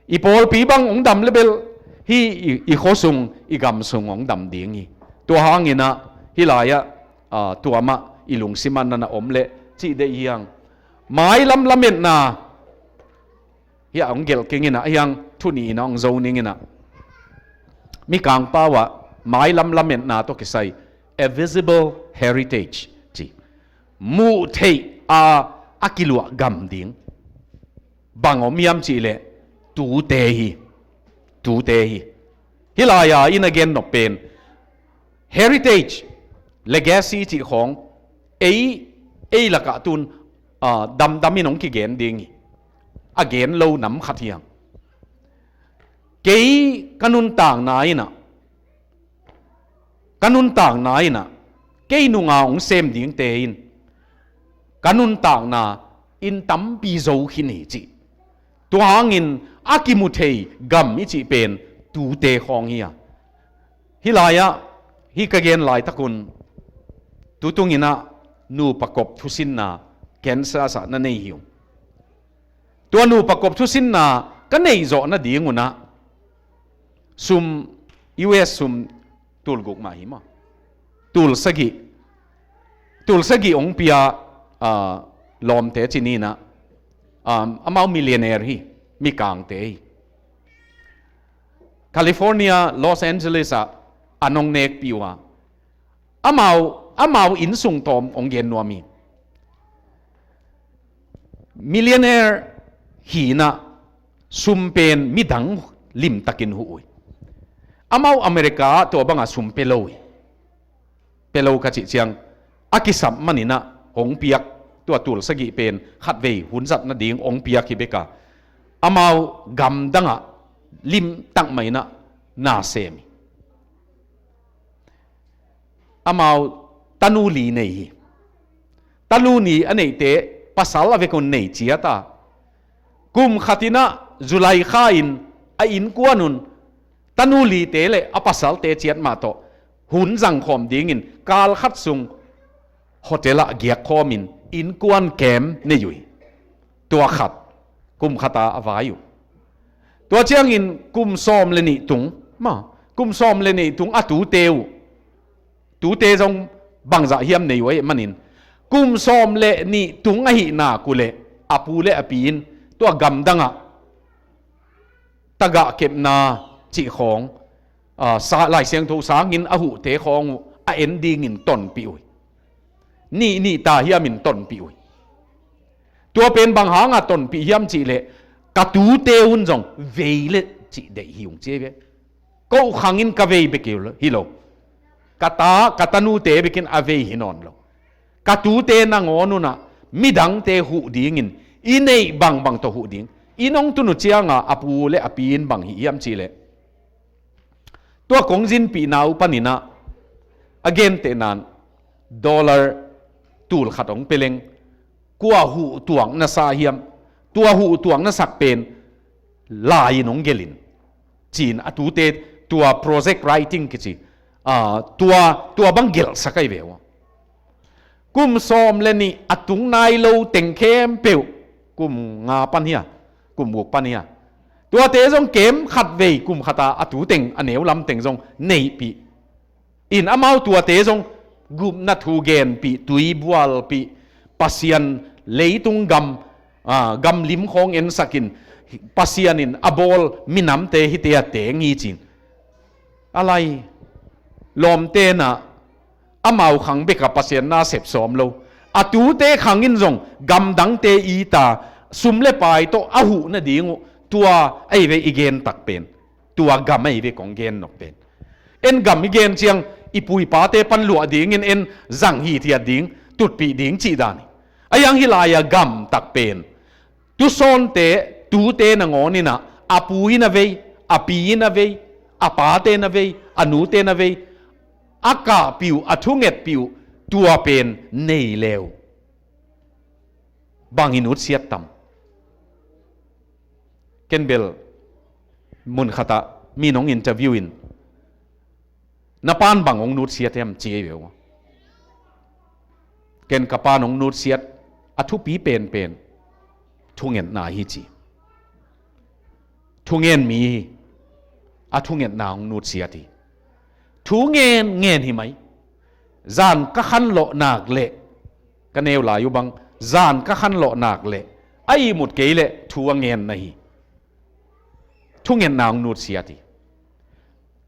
i pawlpi bang hong dam leh bel hih i, i khuasung, i gamsung hong dam ding hi. Tua hang inah hih lai-ah, ah, tua mah i lungsim ah na na om leh cih deih hiang. Mailam lametna, hiah hong gelh keng inah, hiang thu nih inah hong zo ning inah. Mikang pau ah mailam lametna tawh kisai, a visible heritage ci. Muh theih a, a kiluah gam ding. Bang om hiam cih leh, tute hi. Tute hi. Hih lai-a i na gennop pen, heritage, legacy cih khawng, ei, ei lakah tun, ah, damdam in hong kigen ding hi. A gen lo nam khat hiang. Kei ka nuntakna inah, ka nuntakna inah, kei nunga hong sem dingte in ka nuntakna inn tampi zo khin hi cih. Tua hangin a kimu thei gam i cih pen tuute khawng hi a. Hih lai-ah, hih ka gen laitakun, tutunginah nupa kop thusinna, cancer sa na nei hi uh. Tua nupa kop thusinna ka neih zawh nadingunah sum, U S sum tulguk mah hi maw? Tulsagih, tulsagih hong pia, ah, lawmte ci ninah, um, amau millionaire hi, mikangte hi. California, Los Angeles ah an hong nekpih uh a, amau, amau innsung tawm hong gen nuam hi. Millionaire hinah sum pen midang limtakin huh uh hi. Amau America ah tua banga sum pia lo hi. Pia lo ka cih ciang, a kisap maninah hong piak, tua tulsagih pen khatvei hun zat nading hong piak hi beka, amau gamdangah limtak mah inah na sem hi. Amau tanu li nei hi. Tanu li a neihte pasal a vekun nei ciat a, kum khatinah July kha in a innkuan un tanu lite le a pasalte ciat mah tawh hun zangkhawm dingin kal khat sung hotel ah giakkhawmin innkuan kem nei uh hi. Tua khat, kum khata a vai uh. Tua ciangin kum sawm le nih tung, ma, kum sawm le nih tung a tute uh, tute zong bangzah hiam nei uh ahih manin, kum sawm le nih tung ahih nak uh leh a pu le a pi in tua gamdangah tagah kepna cih khawng, ah, sa-, Lai Siangtho sangin a huhte khawng uh a en dingin tonpih uh hi. Nih, nih ta hiamin tonpih uh hi. Tua pen bang hanga tonpih hiam cihleh, ka tute un zong vei le cih deih hi ung ci ve. Ko khangin ka vei bek hi lo. Ka ta, ka tanute bekin a vei hi nawn lo. Ka tute nangawn unah midangte huh dingin i neih bangbang tawh huh ding. I nong tun uh cianga a pu le a pi in bang hih hiam cihleh, tua kong zinpihna uh paninah a gentehnan dollar tul khat hong pia leng, kua huh tuak na sa hiam? Tua huh tuak na sak pen lai-in hong gelhin, ci-in a tute tua project writing kici, ah, tua, tua bang gelhsak ahi ve uh a. Kum sawm le nih a tung nai lo teng khempeuh, kum nga pan hi a, kum guk pan hi a, tuate zong kem khatvei kum khata a tu teng, a neu lam teng zong neihpih. In amau tuate zong gupna thu genpih, tui bualpih, Pasian leitung gam, ah, gam lim khawng ensakin, Pasian in a bawl minamte hite a teng hi cin. A lai, lawmte na amau khang beka Pasian na sep sawm lo. A tute khangin zong gamdangte i ta, sum le pai tawh a huh nading uh, tua ahi ve i gen tak pen. Tua gam ahi ve kong gen nop pen. En gam i gen ciang, i pu i pate pan luah dingin en zang hithiat ding, tutpih ding cih dan hi. A yang hih lai-a gam tak pen, tusawnte, tute nangawn inah, a pu in a vei, a pi in a vei, a pate in a vei, a nute in a vei, a kahpih uh, a thungetpih uh, tua pen nei le uh, bang i nutsiat tam? Ken bel mun khatah mi nong interview in, na pan bang hong nutsiat hiam ci ei ve uh. Ken ka pan hong nutsiat a thupi penpen thungetna hi ci. Thungen mi hi, a thungetna hong nutsiat hi. Thu ngen ngen hi mai. Zan ka khanlawh nak leh, ka neu lai uh bang, zan ka khanlawh nak leh a ihmut kei leh thu a ngen na hi. Thungetna hong nutsiat hi.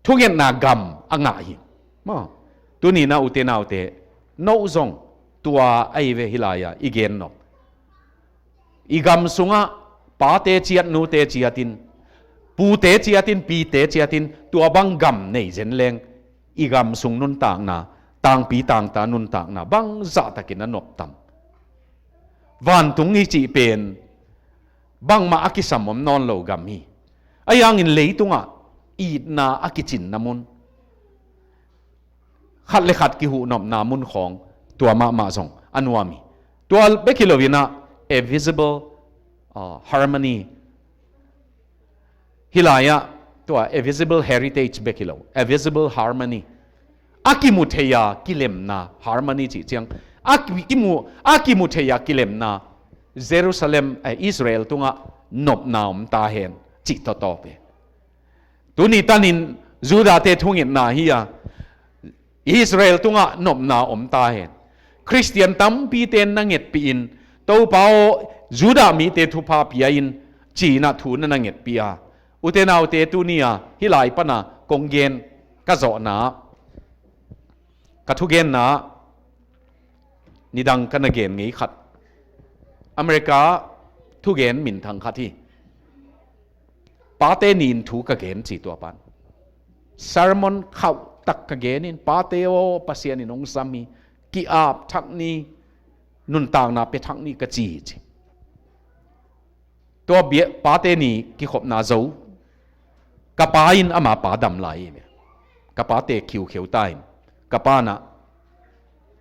Thungetna gam a ngah hi. Maw, tuni na ute naute, no zong tua ahi ve hih lai-a i gen nop. I gam sungah pate ciat, nute ciatin, pute ciatin, pite ciatin, tua bang gam nei zen leng i gam sung nuntakna, tangpi tangta nuntakna bangzahtakin a nop tam? Vantung i cih pen bangmah a kisam om nawn lo gam hi. Ahi hangin leitungah itna a kicinna mun, khat le khat kihuhnopna mun khawng, tua mahmah zong a nuam hi. Tua bek hi loinah a visible, uh, harmony, Hih lai-ah tua a visible heritage bek hi lo, a visible harmony. A kimu thei a kilemna, harmony cih ciang a ki- kimu, a kimu thei a kilemna, Jerusalem, eh, Israel tungah nopna om ta hen cih tawtawp hi. Tuni tanin Judah-te thungetna hi a, Israel tungah nopna om ta hen. Khristian tampite na ngetpih in, Topa aw, Judah mite thupha pia in, ci-in ah thu na na ngetpih a, ute naute, tuni a hih lai pana kong gen ka zawhna, ka thugenna, nidang ka na gen ngei khat, America thugen minthang khat hi. Pate ni in thu ka gen ci, tua pan sermon khauh tak ka gen in, pate aw, Pasian in hong sam hi, ki-ap thak ni, nuntakna pia thak ni ka ci hi ci. Tua bia pate ni kikhopna zo, ka pa in ama pa dam lai hi ve. Ka pa te khiukheu ta in, ka pa in ah,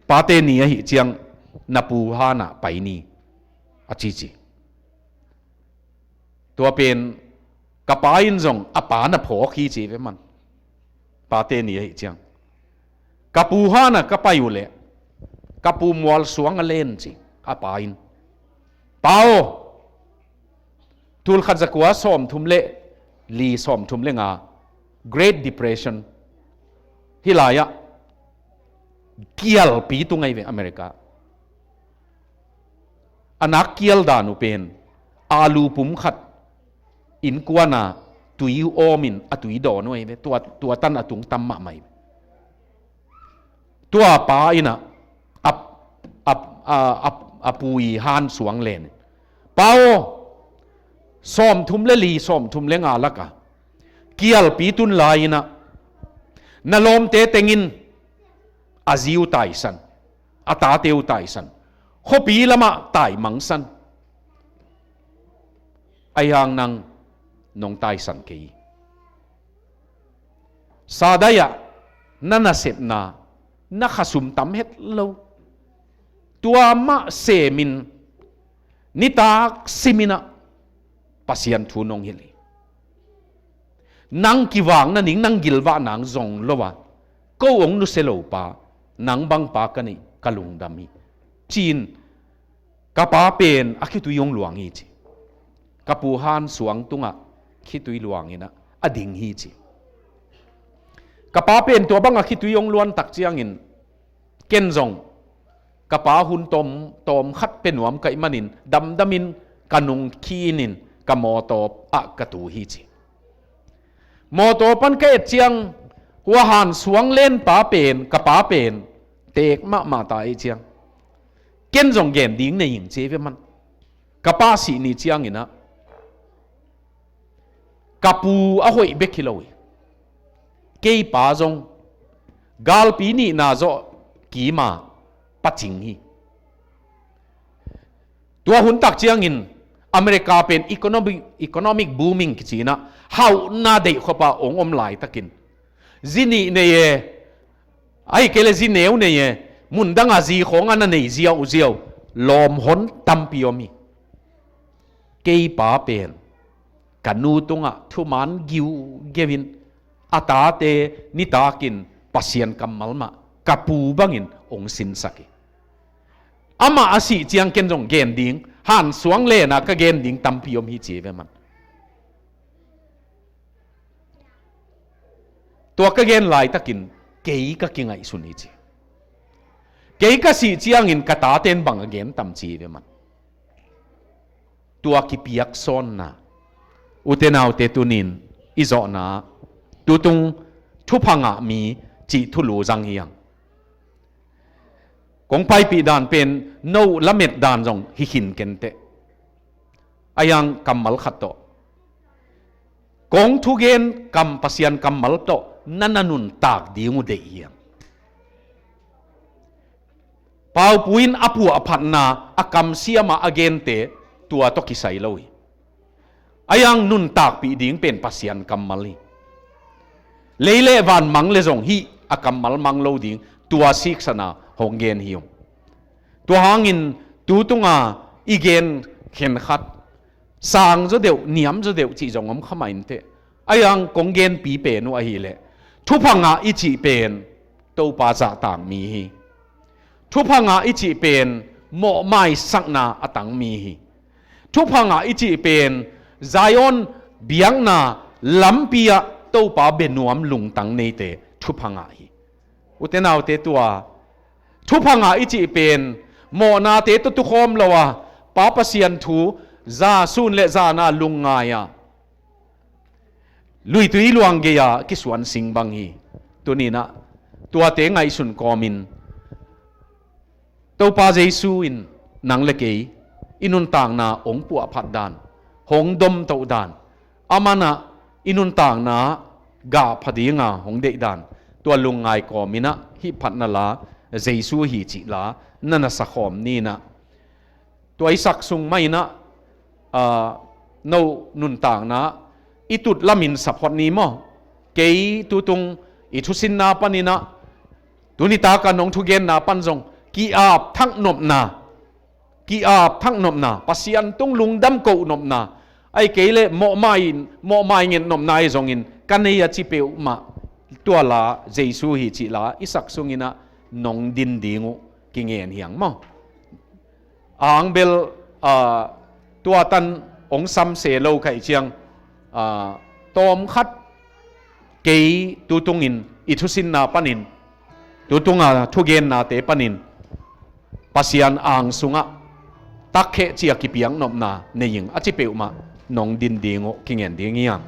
pate ni ahih ciang na pu hanah pai ni, a ci ci. Tua pen ka pa in zong a pa na phawk hi ci ve man. Pate ni ahih ciang ka pu hanah ka pai uh leh ka pu mual suang a len ci, a pa in. Pa aw, tul khat za kua sawmthum le li, sawmthum le nga, Great Depression, hih lai-ah kialpi tung ahi ve America. A nak kial dan uh pen, alu pum khat innkuan a tui awm in a tui dawn uh ahi ve, tua, tua tan a tung tam mahmah hi. Tua pa in ah a, a, a, a, a pu i han suang len in, pa aw, sawmthum le li, sawmthum le nga lak a kialpi tun lai in ah, na lawmte teng in a zi uh taisan, a tate uh taisan, khuapi lamah taimangsan, ahi hang nang nong taisan kei hi. Sadai-ah na nasepna, na khasum tam het lo, tua mah sem in, nitak sim in ah Pasian thu nong hilh hi. Nang kivak nading, nang gilvah nang zong lo a, ko hong nusia lo pa, nang bang pa ka neih, ka lungdam hi, ci-in ka pa pen a khitui hong luang hi ci. Ka pu han suang tungah khitui luang in ah a ding hi ci. Ka pa pen tua bangah khitui hong luan tak ciangin, ken zong ka pa hun tawm, tawm khat pia nuam ka hih manin damdamin ka nung khi-in in ka mawtaw ah ka tu hi ci. Mawtaw pan ka et ciang, hua han suang len pa pen, ka pa pen teek mahmah ta ahih ciang, ken zong gen ding nei ing ci ve man. Ka pa sih ni ciangin ah, ka pu a hoih bek hi lo hi. Kei pa zong galpi nihna zawh kima pacing hi. Tua hun tak ciangin America pen economic, economic booming kici in ah, hauhna deih khop a hong om laitakin, zi nih nei e, ahih kei leh zi neu nei e, mun dang a zi khawng a na nei ziauziau, lawmhon tampi om hi. Kei pa pen ka nu tungah thuman giugeu in, a tate nitakin Pasian kammal mah ka pu bangin hong sinsak hi. Amah a sih ciang ken zong gen ding, han suang len a ka gen ding tampi om hi ci ve man. Tua ka gen laitakin kei ka kingaihsun hi ci. Kei ka sih ciangin ka taten bang a gen tam ci ve man. Tua kipiaksawnna, ute naute, tunin i zawhna tutung thupha ngah mi cih thulu zang hi hang. Kong paipih dan pen no lamet dan zong hi khin kenteh. Ahi hang kammal khat tawh, kong thugen kam, Pasian kammal tawh na na nuntak ding uh deih hi hang. Paupu in a puahphatna, a kamsiam a a gente tua tawh kisai lo hi. Ahi hang nuntakpih ding pen Pasian kammal hi. Lei le van mang le zong hih a kammal mang lo ding, tua siksana hong gen hi ung. Tua hangin tutunga i gen khenkhat sang zaw deuh, niam zaw deuh cih zong om kha mah inteh. Ahi hang kong genpi pen uh ahih leh, thupha ngah i cih pen Topa zahtak mi hi. Thupha ngah i cih pen mawhmaisakna a tang mi hi. Thupha ngah i cih pen Zion biakna lampi ah Topa bia nuam lungtang neite thupha ngah hi. Ute naute, tua thupha ngah i cih pen mawhnate tawh tukhawm lo a, Pa Pasian thu za sun le zan a lungngai a, luitui luang gei-a kisuan sing bang hi. Tuni-in ah tuate ngaihsun kawmin Topa Jesu in nang le kei i nuntakna hong puahphat dan, hong domtoh dan, aman ah i nuntakna gah pha dinga hong deih dan, tua lungngai kawmin ah hih phatna la Jesu hi cih la na na sakhawm ni-in ah, tua i sak sung mah in ah, aa, no nuntakna i tut lamin sa phot ni maw? Kei tutung i thusinna panin ah, tuni tak a nong thugenna pan zong ki-ap thak nopna, ki-ap thak nopna, Pasian tung lungdam koh nopna, ahih kei leh mawhmai in, mawhmai nget nopna ahi zongin ka nei a ci peuhmah, tua la Jesu hi cih la i sak sungin ah nong din ding uh kingen hi hang maw? Ang bel, aa, tua tan hong sam se lo ka hih ciang, aa, tawmkhat kei tutungin i thusinna panin, tutunga thugennate panin Pasian ang sungah takkheh cia kipiak nopna nei ing a ci peuhmah nong din ding uh kingen ding hi hang.